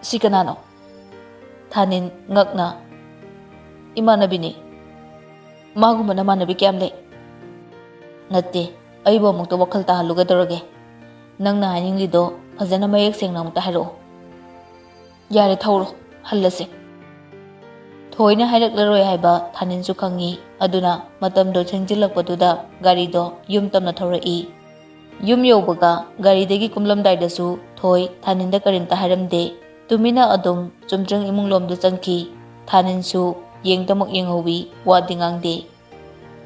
"ꯁꯤ ꯀꯅꯥꯅꯣ?" ꯊꯥꯅꯤꯟ ꯉꯛꯅ, "ꯏꯃꯥꯟꯅꯕꯤꯅꯤ꯫ ꯃꯥꯒꯨꯝꯕ ꯅꯃꯥꯟꯅꯕꯤ ꯀꯌꯥꯝ ꯂꯩ?" "ꯅꯠꯇꯦ, ꯑꯩꯕꯨ ꯑꯃꯨꯛꯇ ꯋꯥꯈꯜ ꯇꯥꯍꯜꯂꯨꯒꯗꯧꯔꯒꯦ꯫ ꯅꯪꯅ ꯍꯥꯏꯅꯤꯡꯂꯤꯗꯣ ꯐꯖꯅ ꯃꯌꯦꯛ ꯁꯦꯡꯅ ꯑꯃꯨꯛꯇ ꯍꯥꯏꯔꯛꯑꯣ꯫" "ꯌꯥꯔꯦ, ꯊꯧꯔꯣ, ꯍꯜꯂꯁꯦ꯫" ꯊꯣꯏꯅ ꯍꯥꯏꯔꯛꯂꯔꯣꯏ ꯍꯥꯏꯕ ꯊꯥꯅꯤꯟꯁꯨ ꯈꯪꯉꯤ꯫ ꯑꯗꯨꯅ ꯃꯇꯝꯗꯣ ꯊꯦꯡꯖꯤꯜꯂꯛꯄꯗꯨꯗ ꯒꯥꯔꯤꯗꯣ ꯌꯨꯝ ꯇꯝꯅ ꯊꯧꯔꯛꯏ꯫ ꯌꯨꯝ ꯌꯧꯕꯒ ꯒꯥꯔꯤꯗꯒꯤ ꯀꯨꯝꯂꯝꯗꯥꯏꯗꯁꯨ ꯊꯣꯏ ꯊꯥꯅꯤꯟꯗ ꯀꯔꯤꯝꯇ ꯍꯥꯏꯔꯝꯗꯦ꯫ ꯇꯨꯃꯤꯟꯅ ꯑꯗꯨꯝ ꯆꯨꯝꯗ꯭ꯔꯤꯡ ꯏꯃꯨꯡꯂꯣꯝꯗ ꯆꯪꯈꯤ꯫ ꯊꯥꯅꯤꯟꯁꯨ ꯌꯦꯡꯗꯃꯛ ꯌꯦꯡꯍꯧꯋꯤ, ꯋꯥꯗꯤ ꯉꯥꯡꯗꯦ꯫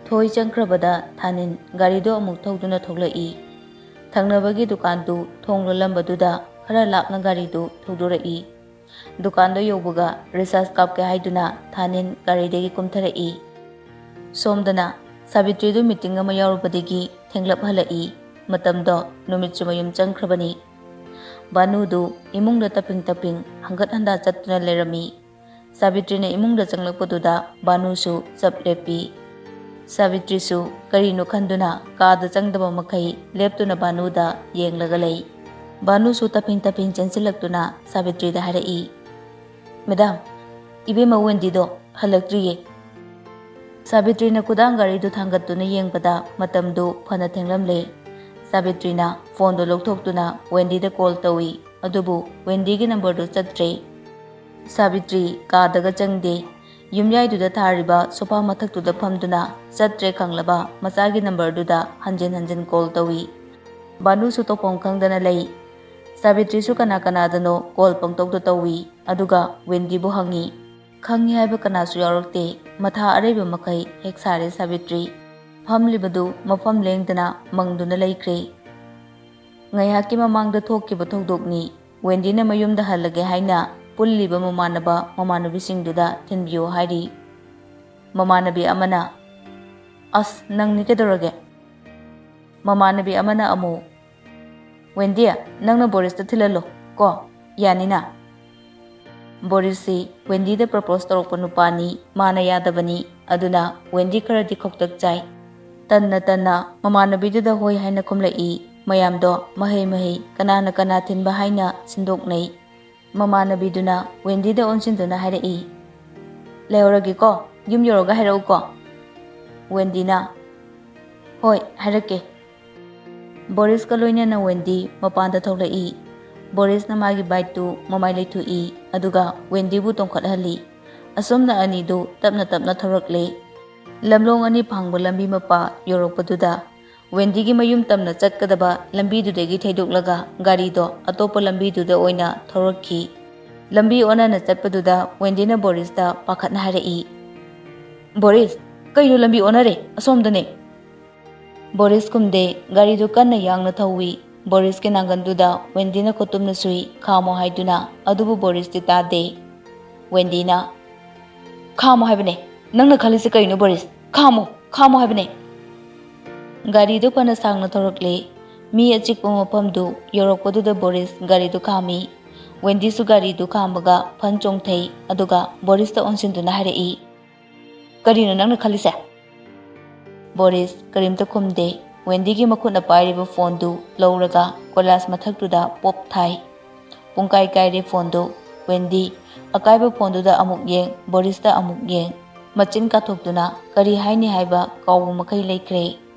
ꯊꯣꯏ ꯆꯪꯈ꯭ꯔꯕꯗ ꯊꯥꯅꯤꯟ ꯒꯥꯔꯤꯗꯣ ꯑꯃꯨꯛ ꯊꯧꯗꯨꯅ ꯊꯣꯛꯂꯛꯏ꯫ ꯊꯪꯅꯕꯒꯤ ꯗꯨꯀꯥꯟꯗꯨ ꯊꯣꯡ ꯂꯣꯜꯂꯝꯕꯗꯨꯗ ꯈꯔ ꯂꯥꯞꯅ ꯒꯥꯔꯤꯗꯨ ꯊꯧꯗꯣꯔꯛꯏ꯫ ꯗꯨꯀꯥꯟꯗ ꯌꯧꯕꯒ ꯔꯤꯆꯥꯔꯖ ꯀꯥꯞꯀꯦ ꯍꯥꯏꯗꯨꯅ ꯊꯥꯅꯤꯟ ꯒꯥꯔꯤꯗꯒꯤ ꯀꯨꯝꯊꯔꯛꯏ꯫ ꯁꯣꯝꯗꯅ ꯁꯥꯕꯤꯇ꯭ꯔꯤꯗꯨ ꯃꯤꯇꯤꯡ ꯑꯃ ꯌꯥꯎꯔꯨꯕꯗꯒꯤ ꯊꯦꯡꯂꯞ ꯍꯜꯂꯛꯏ꯫ ꯃꯇꯝꯗꯣ ꯅꯨꯃꯤꯠꯁꯨ ꯃꯌꯨꯝ ꯆꯪꯈ꯭ꯔꯕꯅꯤ꯫ ꯚꯥꯅꯨꯗꯨ ꯏꯃꯨꯡꯗ ꯇꯞꯄꯤꯡ ꯇꯞꯄꯤꯡ ꯍꯪꯒꯠ ꯍꯟꯗꯥ ꯆꯠꯇꯨꯅ ꯂꯩꯔꯝꯃꯤ꯫ ꯁꯥꯕꯤꯇ꯭ꯔꯤꯅ ꯏꯃꯨꯡꯗ ꯆꯪꯂꯛꯄꯗꯨꯗ ꯚꯥꯅꯨꯁꯨ ꯆꯞ ꯂꯦꯞꯄꯤ꯫ ꯁꯥꯕꯤꯇ꯭ꯔꯤꯁꯨ ꯀꯔꯤꯅꯣ ꯈꯟꯗꯨꯅ ꯀꯥꯗ ꯆꯪꯗꯕ ꯃꯈꯩ ꯂꯦꯞꯇꯨꯅ ꯚꯥꯅꯨꯗ ꯌꯦꯡꯂꯒ ꯂꯩ꯫ ꯚꯥꯅꯨꯁꯨ ꯇꯞꯄꯤꯡ ꯇꯞꯄꯤꯡ ꯆꯦꯟꯁꯤꯜꯂꯛꯇꯨꯅ ꯁꯥꯕꯤꯇ꯭ꯔꯤꯗ ꯍꯥꯏꯔꯛꯏ, "ꯃꯦꯗꯥꯝ, ꯏꯕꯦꯝꯃ ꯋꯦꯟꯗꯤꯗꯣ ꯍꯜꯂꯛꯇ꯭ꯔꯤꯌꯦ꯫" ꯁꯥꯕꯤꯇ꯭ꯔꯤꯅ ꯈꯨꯗꯥꯡ ꯒꯥꯔꯤꯗꯨ ꯊꯥꯡꯒꯠꯇꯨꯅ ꯌꯦꯡꯕꯗ ꯃꯇꯝꯗꯨ ꯐꯅ ꯊꯦꯡꯂꯝꯂꯦ꯫ ꯁꯥꯕꯤꯇ꯭ꯔꯤꯅ ꯐꯣꯟꯗꯨ ꯂꯧꯊꯣꯛꯇꯨꯅ ꯋꯦꯟꯗꯤꯗ ꯀꯣꯜ ꯇꯧꯏ, ꯑꯗꯨꯕꯨ ꯋꯦꯟꯗꯤꯒꯤ ꯅꯝꯕꯔꯗꯨ ꯆꯠꯇ꯭ꯔꯦ꯫ ꯁꯥꯕꯤꯇ꯭ꯔꯤ ꯀꯥꯗꯒ ꯆꯪꯗꯦ꯫ ꯌꯨꯝꯌꯥꯏꯗꯨꯗ ꯊꯥꯔꯤꯕ ꯁꯣꯐꯥ ꯃꯊꯛꯇꯨꯗ ꯐꯝꯗꯨꯅ ꯆꯠꯇ꯭ꯔꯦ ꯈꯪꯂꯕ ꯃꯆꯥꯒꯤ ꯅꯝꯕꯔꯗꯨꯗ ꯍꯟꯖꯤꯟ ꯍꯟꯖꯤꯟ ꯀꯣꯜ ꯇꯧꯏ꯫ ꯚꯥꯅꯨꯁꯨ ꯇꯧꯐꯝ ꯈꯪꯗꯅ ꯂꯩ꯫ ꯁꯥꯕꯤꯇ꯭ꯔꯤꯁꯨ ꯀꯅꯥ ꯀꯅꯥꯗꯅꯣ ꯀꯣꯜ ꯄꯪꯇꯧꯗ ꯇꯧꯏ, ꯑꯗꯨꯒ ꯋꯦꯟꯗꯤꯕꯨ ꯍꯪꯏ꯫ ꯈꯪꯏ ꯍꯥꯏꯕ ꯀꯅꯥꯁꯨ ꯌꯥꯎꯔꯛꯇꯦ꯫ ꯃꯊꯥ ꯑꯔꯩꯕ ꯃꯈꯩ ꯍꯦꯛ ꯁꯥꯔꯦ ꯁꯥꯕꯤꯇ꯭ꯔꯤ꯫ ꯐꯝꯂꯤꯕꯗꯨ ꯃꯐꯝ ꯂꯦꯡꯗꯅ ꯃꯪꯗꯨꯅ ꯂꯩꯈ꯭ꯔꯦ꯫ ꯉꯥꯏꯍꯥꯛꯀꯤ ꯃꯃꯥꯡꯗ ꯊꯣꯛꯈꯤꯕ ꯊꯧꯗꯣꯛꯅꯤ꯫ ꯋꯦꯟꯗꯤꯅ ꯃꯌꯨꯝꯗ ꯍꯜꯂꯒꯦ ꯍꯥꯏꯅ ꯄꯨꯜꯂꯤꯕ ꯃꯃꯥꯟꯅꯕ ꯃꯃꯥꯟꯅꯕꯤꯁꯤꯡꯗꯨꯗ ꯊꯤꯟꯕꯤꯌꯨ ꯍꯥꯏꯔꯤ꯫ ꯃꯃꯥꯟꯅꯕꯤ ꯑꯃꯅ, "ꯑꯁ, ꯅꯪꯅꯤ ꯀꯩꯗꯧꯔꯒꯦ?" ꯃꯃꯥꯟꯅꯕꯤ ꯑꯃꯅ ꯑꯃꯨꯛ, "ꯋꯦꯟꯗꯤ, ꯅꯪꯅ ꯕꯣꯔꯤꯁꯇ ꯊꯤꯜꯍꯜꯂꯣ ꯀꯣ, ꯌꯥꯅꯤꯅ?" ꯕꯣꯔꯤꯁꯁꯤ ꯋꯦꯟꯗꯤꯗ ꯄ꯭ꯔꯄꯣꯁ ꯇꯧꯔꯛꯄ ꯅꯨꯄꯥꯅꯤ, ꯃꯥꯅ ꯌꯥꯗꯕꯅꯤ꯫ ꯑꯗꯨꯅ ꯋꯦꯟꯗꯤ ꯈꯔꯗꯤ ꯈꯧꯇꯛ ꯆꯥꯏ꯫ ꯇꯟꯅ ꯇꯟꯅ ꯃꯃꯥꯟꯅꯕꯤꯗꯨꯗ ꯍꯣꯏ ꯍꯥꯏꯅ ꯈꯨꯝꯂꯛꯏ꯫ ꯃꯌꯥꯝꯗꯣ ꯃꯍꯩ ꯃꯍꯩ ꯀꯅꯥꯅ ꯀꯅꯥ ꯊꯤꯟꯕ ꯍꯥꯏꯅ ꯁꯤꯟꯗꯣꯛꯅꯩ꯫ ꯃꯃꯥꯟꯅꯕꯤꯗꯨꯅ ꯋꯦꯟꯗꯤꯗ ꯑꯣꯟꯁꯤꯟꯗꯨꯅ ꯍꯥꯏꯔꯛꯏ, "ꯂꯩꯍꯧꯔꯒꯦꯀꯣ, ꯌꯨꯝ ꯌꯧꯔꯒ ꯍꯥꯏꯔꯛꯎꯀꯣ꯫" ꯋꯦꯟꯗꯤꯅ, "ꯍꯣꯏ, ꯍꯥꯏꯔꯛꯀꯦ꯫" ꯕꯣꯔꯤꯁꯀ ꯂꯣꯏꯅꯅ ꯋꯦꯟꯗꯤ ꯃꯄꯥꯟꯗ ꯊꯣꯛꯂꯛꯏ꯫ ꯕꯣꯔꯤꯁꯅ ꯃꯥꯒꯤ ꯕꯥꯏꯛꯇꯨ ꯃꯃꯥꯏ ꯂꯩꯊꯣꯛꯏ, ꯑꯗꯨꯒ ꯋꯦꯟꯗꯤꯕꯨ ꯇꯣꯡꯈꯠꯍꯜꯂꯤ꯫ ꯑꯁꯣꯝꯅ ꯑꯅꯤꯗꯨ ꯇꯞꯅ ꯇꯞꯅ ꯊꯧꯔꯛꯂꯦ꯫ ꯂꯝꯂꯣꯡ ꯑꯅꯤ ꯐꯥꯡꯕ ꯂꯝꯕꯤ ꯃꯄꯥ ꯌꯧꯔꯛꯄꯗꯨꯗ ꯋꯦꯟꯗꯤꯒꯤ ꯃꯌꯨꯝ ꯇꯝꯅ ꯆꯠꯀꯗꯕ ꯂꯝꯕꯤꯗꯨꯗꯒꯤ ꯊꯩꯗꯣꯛꯂꯒ ꯒꯥꯔꯤꯗꯣ ꯑꯇꯣꯞꯄ ꯂꯝꯕꯤꯗꯨꯗ ꯑꯣꯏꯅ ꯊꯧꯔꯛꯈꯤ꯫ ꯂꯝꯕꯤ ꯑꯣꯟꯅꯅ ꯆꯠꯄꯗꯨꯗ ꯋꯦꯟꯗꯤꯅ ꯕꯣꯔꯤꯁꯇ ꯄꯥꯈꯠꯅ ꯍꯥꯏꯔꯛꯏ, "ꯕꯣꯔꯤꯁ, ꯀꯩꯅꯣ, ꯂꯝꯕꯤ ꯑꯣꯟꯅꯔꯦ, ꯑꯁꯣꯝꯗꯅꯦ!" ꯕꯣꯔꯤꯁ ꯈꯨꯝꯗꯦ, ꯒꯥꯔꯤꯗꯨ ꯀꯟꯅ ꯌꯥꯡꯅ ꯊꯧꯏ꯫ ꯕꯣꯔꯤꯁꯀꯤ ꯅꯥꯡꯒꯟꯗꯨꯗ ꯋꯦꯟꯗꯤꯅ ꯈꯨꯠꯇꯨꯝꯅ ꯁꯨꯏ, "ꯈꯥꯝꯃꯣ" ꯍꯥꯏꯗꯨꯅ, ꯑꯗꯨꯕꯨ ꯕꯣꯔꯤꯁꯇꯤ ꯇꯥꯗꯦ꯫ ꯋꯦꯟꯗꯤꯅ, "ꯈꯥꯝꯃꯣ ꯍꯥꯏꯕꯅꯦ, ꯅꯪꯅ ꯈꯜꯂꯤꯁꯦ ꯀꯔꯤꯅꯣ ꯕꯣꯔꯤꯁ? ꯈꯥꯝꯃꯣ, ꯈꯥꯝꯃꯣ ꯍꯥꯏꯕꯅꯦ!" ꯒꯥꯔꯤꯗꯨ ꯐꯅ ꯁꯥꯡꯅ ꯊꯧꯔꯛꯂꯦ꯫ ꯃꯤ ꯑꯆꯤꯛꯄ ꯃꯐꯝꯗꯨ ꯌꯧꯔꯛꯄꯗꯨꯗ ꯕꯣꯔꯤꯁ ꯒꯥꯔꯤꯗꯨ ꯈꯥꯝꯃꯤ꯫ ꯋꯦꯟꯗꯤꯁꯨ ꯒꯥꯔꯤꯗꯨ ꯈꯥꯝꯃꯒ ꯐꯟ ꯆꯣꯡꯊꯩ, ꯑꯗꯨꯒ ꯕꯣꯔꯤꯁꯇ ꯑꯣꯟꯁꯤꯟꯗꯨꯅ ꯍꯥꯏꯔꯛꯏ, "ꯀꯔꯤꯅꯣ ꯅꯪꯅ ꯈꯜꯂꯤꯁꯦ?" ꯕꯣꯔꯤꯁ ꯀꯔꯤꯝꯇ ꯈꯨꯝꯗꯦ꯫ ꯋꯦꯟꯗꯤꯒꯤ ꯃꯈꯨꯠꯅ ꯄꯥꯏꯔꯤꯕ ꯐꯣꯟꯗꯨ ꯂꯧꯔꯒ ꯀꯣꯏꯂꯥꯁ ꯃꯊꯛꯇꯨꯗ ꯄꯣꯞ ꯊꯥꯏ꯫ ꯄꯨꯡꯀꯥꯏ ꯀꯥꯏꯔꯦ ꯐꯣꯟꯗꯨ꯫ ꯋꯦꯟꯗꯤ ꯑꯀꯥꯏꯕ ꯐꯣꯟꯗꯨꯗ ꯑꯃꯨꯛ ꯌꯦꯡ, ꯕꯣꯔꯤꯁꯇ ꯑꯃꯨꯛ ꯌꯦꯡ꯫ ꯃꯆꯤꯟ ꯀꯥꯊꯣꯛꯇꯨꯅ ꯀꯔꯤ ꯍꯥꯏꯅꯤ ꯍꯥꯏꯕ ꯀꯥꯎꯕ ꯃꯈꯩ ꯂꯩꯈ꯭ꯔꯦ꯫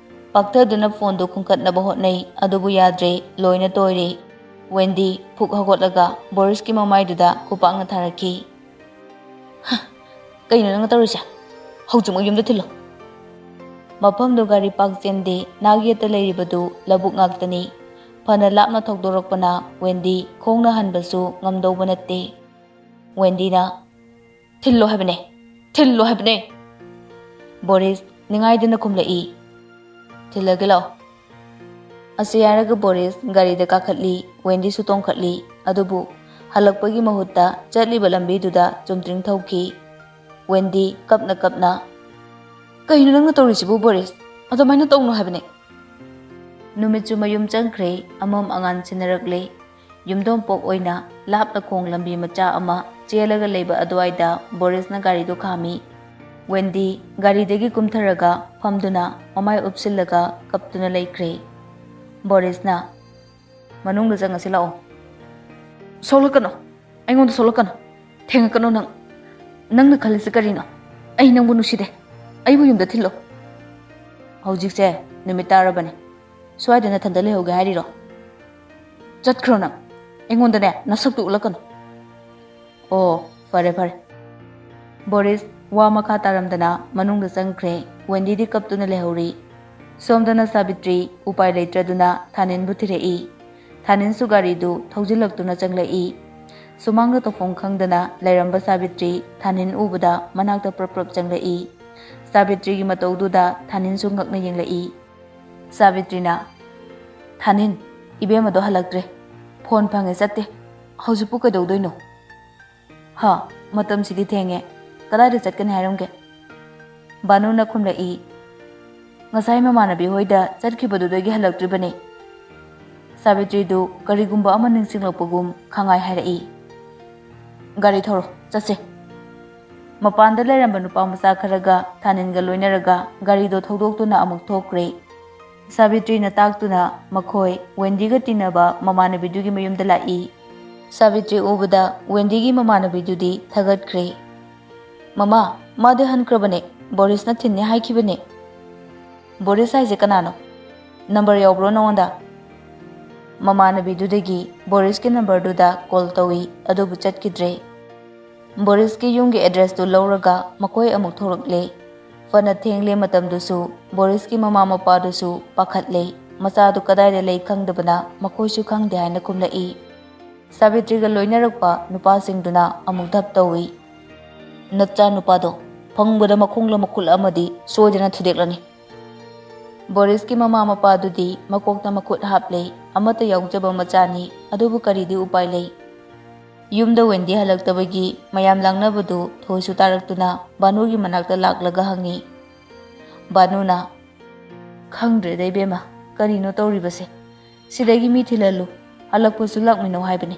ꯄꯥꯛꯊꯗꯨꯅ ꯐꯣꯟꯗꯨ ꯈꯨꯟꯀꯠꯅꯕ ꯍꯣꯠꯅꯩ, ꯑꯗꯨꯕꯨ ꯌꯥꯗ꯭ꯔꯦ, ꯂꯣꯏꯅ ꯇꯣꯏꯔꯦ꯫ ꯋꯦꯟꯗꯤ ꯐꯨꯛ ꯍꯧꯒꯠꯂꯒ ꯕꯣꯔꯤꯁꯀꯤ ꯃꯃꯥꯏꯗꯨꯗ ꯈꯨꯄꯥꯛꯅ ꯊꯥꯔꯛꯈꯤ꯫ "ꯍ, ꯀꯩꯅꯣ ꯅꯪꯅ ꯇꯧꯔꯤꯁꯦ? ꯍꯧꯖꯤꯛꯃꯛ ꯌꯨꯝꯗ ꯊꯤꯜꯂꯣ!" ꯃꯐꯝꯗꯨ ꯒꯥꯔꯤ ꯄꯥꯛ ꯆꯦꯟꯗꯦ, ꯅꯥꯛ ꯌꯦꯠꯇ ꯂꯩꯔꯤꯕꯗꯨ ꯂꯧꯕꯨꯛ ꯉꯥꯛꯇꯅꯤ꯫ ꯐꯅ ꯂꯥꯞꯅ ꯊꯧꯗꯣꯔꯛꯄꯅ ꯋꯦꯟꯗꯤ ꯈꯣꯡꯅ ꯍꯟꯕꯁꯨ ꯉꯝꯗꯧꯕ ꯅꯠꯇꯦ꯫ ꯋꯦꯟꯗꯤꯅ, "ꯊꯤꯜꯂꯣ ꯍꯥꯏꯕꯅꯦ, ꯊꯤꯜꯂꯣ ꯍꯥꯏꯕꯅꯦ!" ꯕꯣꯔꯤꯁ ꯅꯤꯡꯉꯥꯏꯗꯅ ꯈꯨꯝꯂꯛꯏ, "ꯊꯤꯜꯂꯒꯦ ꯂꯥꯛꯑꯣ꯫" ꯑꯁꯤ ꯍꯥꯏꯔꯒ ꯕꯣꯔꯤꯁ ꯒꯥꯔꯤꯗ ꯀꯥꯈꯠꯂꯤ, ꯋꯦꯟꯗꯤꯁꯨ ꯇꯣꯡꯈꯠꯂꯤ꯫ ꯑꯗꯨꯕꯨ ꯍꯜꯂꯛꯄꯒꯤ ꯃꯍꯨꯠꯇ ꯆꯠꯂꯤꯕ ꯂꯝꯕꯤꯗꯨꯗ ꯆꯨꯝꯗ꯭ꯔꯤꯡ ꯊꯧꯈꯤ꯫ ꯋꯦꯟꯗꯤ ꯀꯞꯅ ꯀꯞꯅ, "ꯀꯩꯅꯣ ꯅꯪꯅ ꯇꯧꯔꯤꯁꯤꯕꯨ ꯕꯣꯔꯤꯁ? ꯑꯗꯨꯃꯥꯏꯅ ꯇꯧꯅꯨ ꯍꯥꯏꯕꯅꯦ!" ꯅꯨꯃꯤꯠꯁꯨ ꯃꯌꯨꯝ ꯆꯪꯈ꯭ꯔꯦ, ꯑꯃꯝ ꯑꯉꯥꯟ ꯁꯤꯟꯅꯔꯛꯂꯦ꯫ ꯌꯨꯝꯊꯣꯡꯄꯣꯛ ꯑꯣꯏꯅ ꯂꯥꯞꯅ ꯈꯣꯡ ꯂꯝꯕꯤ ꯃꯆꯥ ꯑꯃ ꯆꯦꯜꯂꯒ ꯂꯩꯕ ꯑꯗꯨꯋꯥꯏꯗ ꯕꯣꯔꯤꯁꯅ ꯒꯥꯔꯤꯗꯨ ꯈꯥꯝꯃꯤ꯫ ꯋꯦꯟꯗꯤ ꯒꯥꯔꯤꯗꯒꯤ ꯀꯨꯝꯊꯔꯒ ꯐꯝꯗꯨꯅ ꯃꯃꯥꯏ ꯎꯞꯁꯤꯜꯂꯒ ꯀꯞꯇꯨꯅ ꯂꯩꯈ꯭ꯔꯦ꯫ ꯕꯣꯔꯤꯁꯅ, "ꯃꯅꯨꯡꯗ ꯆꯪꯉꯁꯤ ꯂꯥꯛꯑꯣ꯫" "ꯁꯣꯛꯂꯛꯀꯅꯣ, ꯑꯩꯉꯣꯟꯗ ꯁꯣꯛꯂꯛꯀꯅꯣ, ꯊꯦꯡꯉꯛꯀꯅꯣ ꯅꯪ꯫ ꯅꯪꯅ ꯈꯜꯂꯤꯁꯤ ꯀꯔꯤꯅꯣ? ꯑꯩ ꯅꯪꯕꯨ ꯅꯨꯡꯁꯤꯗꯦ, ꯑꯩꯕꯨ ꯌꯨꯝꯗ ꯊꯤꯜꯂꯣ꯫" "ꯍꯧꯖꯤꯛꯁꯦ ꯅꯨꯃꯤꯠ ꯇꯥꯔꯕꯅꯤ, ꯁ꯭ꯋꯥꯏꯗ ꯅꯊꯟꯗ ꯂꯩꯍꯧꯒꯦ ꯍꯥꯏꯔꯤꯔꯣ? ꯆꯠꯈ꯭ꯔꯣ ꯅꯪ, ꯑꯩꯉꯣꯟꯗꯅꯦ ꯅꯁꯛꯇꯨ ꯎꯠꯂꯛꯀꯅꯨ꯫" "ꯑꯣ, ꯐꯔꯦ ꯐꯔꯦ꯫" ꯕꯣꯔꯤꯁ ꯋꯥ ꯃꯈꯥ ꯇꯥꯔꯝꯗꯅ ꯃꯅꯨꯡꯗ ꯆꯪꯈ꯭ꯔꯦ꯫ ꯋꯦꯟꯗꯤꯗꯤ ꯀꯞꯇꯨꯅ ꯂꯩꯍꯧꯔꯤ꯫ ꯁꯣꯝꯗꯅ ꯁꯥꯕꯤꯇ꯭ꯔꯤ ꯎꯄꯥꯏ ꯂꯩꯇ꯭ꯔꯗꯨꯅ ꯊꯥꯅꯤꯟꯕꯨ ꯊꯤꯔꯛꯏ꯫ ꯊꯥꯅꯤꯟꯁꯨ ꯒꯥꯔꯤꯗꯨ ꯊꯧꯖꯤꯜꯂꯛꯇꯨꯅ ꯆꯪꯂꯛꯏ꯫ ꯁꯨꯃꯥꯡꯗ ꯇꯧꯐꯝ ꯈꯪꯗꯅ ꯂꯩꯔꯝꯕ ꯁꯥꯕꯤꯇ꯭ꯔꯤ ꯊꯥꯅꯤꯟ ꯎꯕꯗ ꯃꯅꯥꯛꯇ ꯄ꯭ꯔꯞ ꯄ꯭ꯔꯞ ꯆꯪꯂꯛꯏ꯫ ꯁꯥꯕꯤꯇ꯭ꯔꯤꯒꯤ ꯃꯇꯧꯗꯨꯗ ꯊꯥꯅꯤꯟꯁꯨ ꯉꯛꯅ ꯌꯦꯡꯂꯛꯏ꯫ ꯁꯥꯕꯤꯇ꯭ꯔꯤꯅ, "ꯊꯥꯅꯤꯟ, ꯏꯕꯦꯝꯃꯗꯣ ꯍꯜꯂꯛꯇ꯭ꯔꯦ꯫ ꯐꯣꯟ ꯐꯪꯉꯦ, ꯆꯠꯇꯦ꯫ ꯍꯧꯖꯤꯛꯄꯨ ꯀꯩꯗꯧꯗꯣꯏꯅꯣ?" "ꯍꯥ, ꯃꯇꯝꯁꯤꯗꯤ ꯊꯦꯡꯉꯦ꯫ ꯀꯗꯥꯏꯗ ꯆꯠꯀꯅꯤ ꯍꯥꯏꯔꯝꯒꯦ?" ꯕꯥꯅꯨꯅ ꯈꯨꯝꯂꯛꯏ, "ꯉꯁꯥꯏ ꯃꯃꯥꯟꯅꯕꯤ ꯍꯣꯏꯗ ꯆꯠꯈꯤꯕꯗꯨꯗꯒꯤ ꯍꯜꯂꯛꯇ꯭ꯔꯤꯕꯅꯤ꯫" ꯁꯥꯕꯤꯇ꯭ꯔꯤꯗꯨ ꯀꯔꯤꯒꯨꯝꯕ ꯑꯃ ꯅꯤꯡꯁꯤꯡꯂꯛꯄꯒꯨꯝ ꯈꯪꯉꯥꯏ ꯍꯥꯏꯔꯛꯏ, "ꯒꯥꯔꯤ ꯊꯧꯔꯣ, ꯆꯠꯁꯦ꯫" ꯃꯄꯥꯟꯗ ꯂꯩꯔꯝꯕ ꯅꯨꯄꯥ ꯃꯆꯥ ꯈꯔꯒ ꯊꯥꯅꯤꯟꯒ ꯂꯣꯏꯅꯔꯒ ꯒꯥꯔꯤꯗꯣ ꯊꯧꯗꯣꯛꯇꯨꯅ ꯑꯃꯨꯛ ꯊꯣꯛꯈ꯭ꯔꯦ꯫ ꯁꯥꯕꯤꯇ꯭ꯔꯤꯅ ꯇꯥꯛꯇꯨꯅ ꯃꯈꯣꯏ ꯋꯦꯟꯗꯤꯒ ꯇꯤꯟꯅꯕ ꯃꯃꯥꯟꯅꯕꯤꯗꯨꯒꯤ ꯃꯌꯨꯝꯗ ꯂꯥꯛꯏ꯫ ꯁꯥꯕꯤꯇ꯭ꯔꯤ ꯎꯕꯗ ꯋꯦꯟꯗꯤꯒꯤ ꯃꯃꯥꯟꯅꯕꯤꯗꯨꯗꯤ ꯊꯥꯒꯠꯈ꯭ꯔꯦ꯫ "ꯃꯃꯥ, ꯃꯥꯗꯤ ꯍꯟꯈ꯭ꯔꯕꯅꯦ, ꯕꯣꯔꯤꯁꯅ ꯊꯤꯟꯅꯤ ꯍꯥꯏꯈꯤꯕꯅꯦ꯫" "ꯕꯣꯔꯤꯁ ꯍꯥꯏꯁꯦ ꯀꯅꯥꯅꯣ? ꯅꯝꯕꯔ ꯌꯥꯎꯕ꯭ꯔꯣ ꯅꯉꯣꯟꯗ?" ꯃꯃꯥꯟꯅꯕꯤꯗꯨꯗꯒꯤ ꯕꯣꯔꯤꯁꯀꯤ ꯅꯝꯕꯔꯗꯨꯗ ꯀꯣꯜ ꯇꯧꯏ, ꯑꯗꯨꯕꯨ ꯆꯠꯈꯤꯗ꯭ꯔꯦ꯫ ꯕꯣꯔꯤꯁꯀꯤ ꯌꯨꯝꯒꯤ ꯑꯦꯗ꯭ꯔꯦꯁꯇꯨ ꯂꯧꯔꯒ ꯃꯈꯣꯏ ꯑꯃꯨꯛ ꯊꯣꯛꯂꯛꯂꯦ꯫ ꯐꯅ ꯊꯦꯡꯂꯦ ꯃꯇꯝꯗꯨꯁꯨ꯫ ꯕꯣꯔꯤꯁꯀꯤ ꯃꯃꯥ ꯃꯄꯥꯗꯨꯁꯨ ꯄꯥꯈꯠꯂꯦ꯫ ꯃꯆꯥꯗꯨ ꯀꯗꯥꯏꯗ ꯂꯩ ꯈꯪꯗꯕꯅ ꯃꯈꯣꯏꯁꯨ ꯈꯪꯗꯦ ꯍꯥꯏꯅ ꯈꯨꯝꯂꯛꯏ꯫ ꯁꯥꯕꯤꯇ꯭ꯔꯤꯒ ꯂꯣꯏꯅꯔꯛꯄ ꯅꯨꯄꯥꯁꯤꯡꯗꯨꯅ ꯑꯃꯨꯛ ꯙꯞ ꯇꯧꯏ꯫ "ꯅꯆꯥ ꯅꯨꯄꯥꯗꯣ ꯐꯪꯕꯗ ꯃꯈꯣꯡꯂ ꯃꯈꯨꯠ ꯑꯃꯗꯤ ꯁꯣꯏꯗꯅ ꯊꯨꯗꯦꯛꯂꯅꯤ꯫" ꯕꯣꯔꯤꯁꯀꯤ ꯃꯃꯥ ꯃꯄꯥꯗꯨꯗꯤ ꯃꯀꯣꯛꯇ ꯃꯈꯨꯠ ꯍꯥꯞꯂꯦ꯫ ꯑꯃꯠꯇ ꯌꯥꯎꯖꯕ ꯃꯆꯥꯅꯤ, ꯑꯗꯨꯕꯨ ꯀꯔꯤꯗꯤ ꯎꯄꯥꯏ ꯂꯩ? ꯌꯨꯝꯗ ꯋꯦꯟꯗꯤ ꯍꯜꯂꯛꯇꯕꯒꯤ ꯃꯌꯥꯝ ꯂꯥꯡꯅꯕꯗꯨ ꯊꯣꯏꯁꯨ ꯇꯥꯔꯛꯇꯨꯅ ꯕꯥꯅꯨꯒꯤ ꯃꯅꯥꯛꯇ ꯂꯥꯛꯂꯒ ꯍꯪꯉꯤ꯫ ꯕꯥꯅꯨꯅ, "ꯈꯪꯗ꯭ꯔꯦꯗ ꯏꯕꯦꯝꯃ, ꯀꯔꯤꯅꯣ ꯇꯧꯔꯤꯕꯁꯦ? ꯁꯤꯗꯒꯤ ꯃꯤ ꯊꯤꯜꯍꯜꯂꯨ, ꯍꯜꯂꯛꯄꯁꯨ ꯂꯥꯛꯃꯤꯟꯅꯧ ꯍꯥꯏꯕꯅꯤ꯫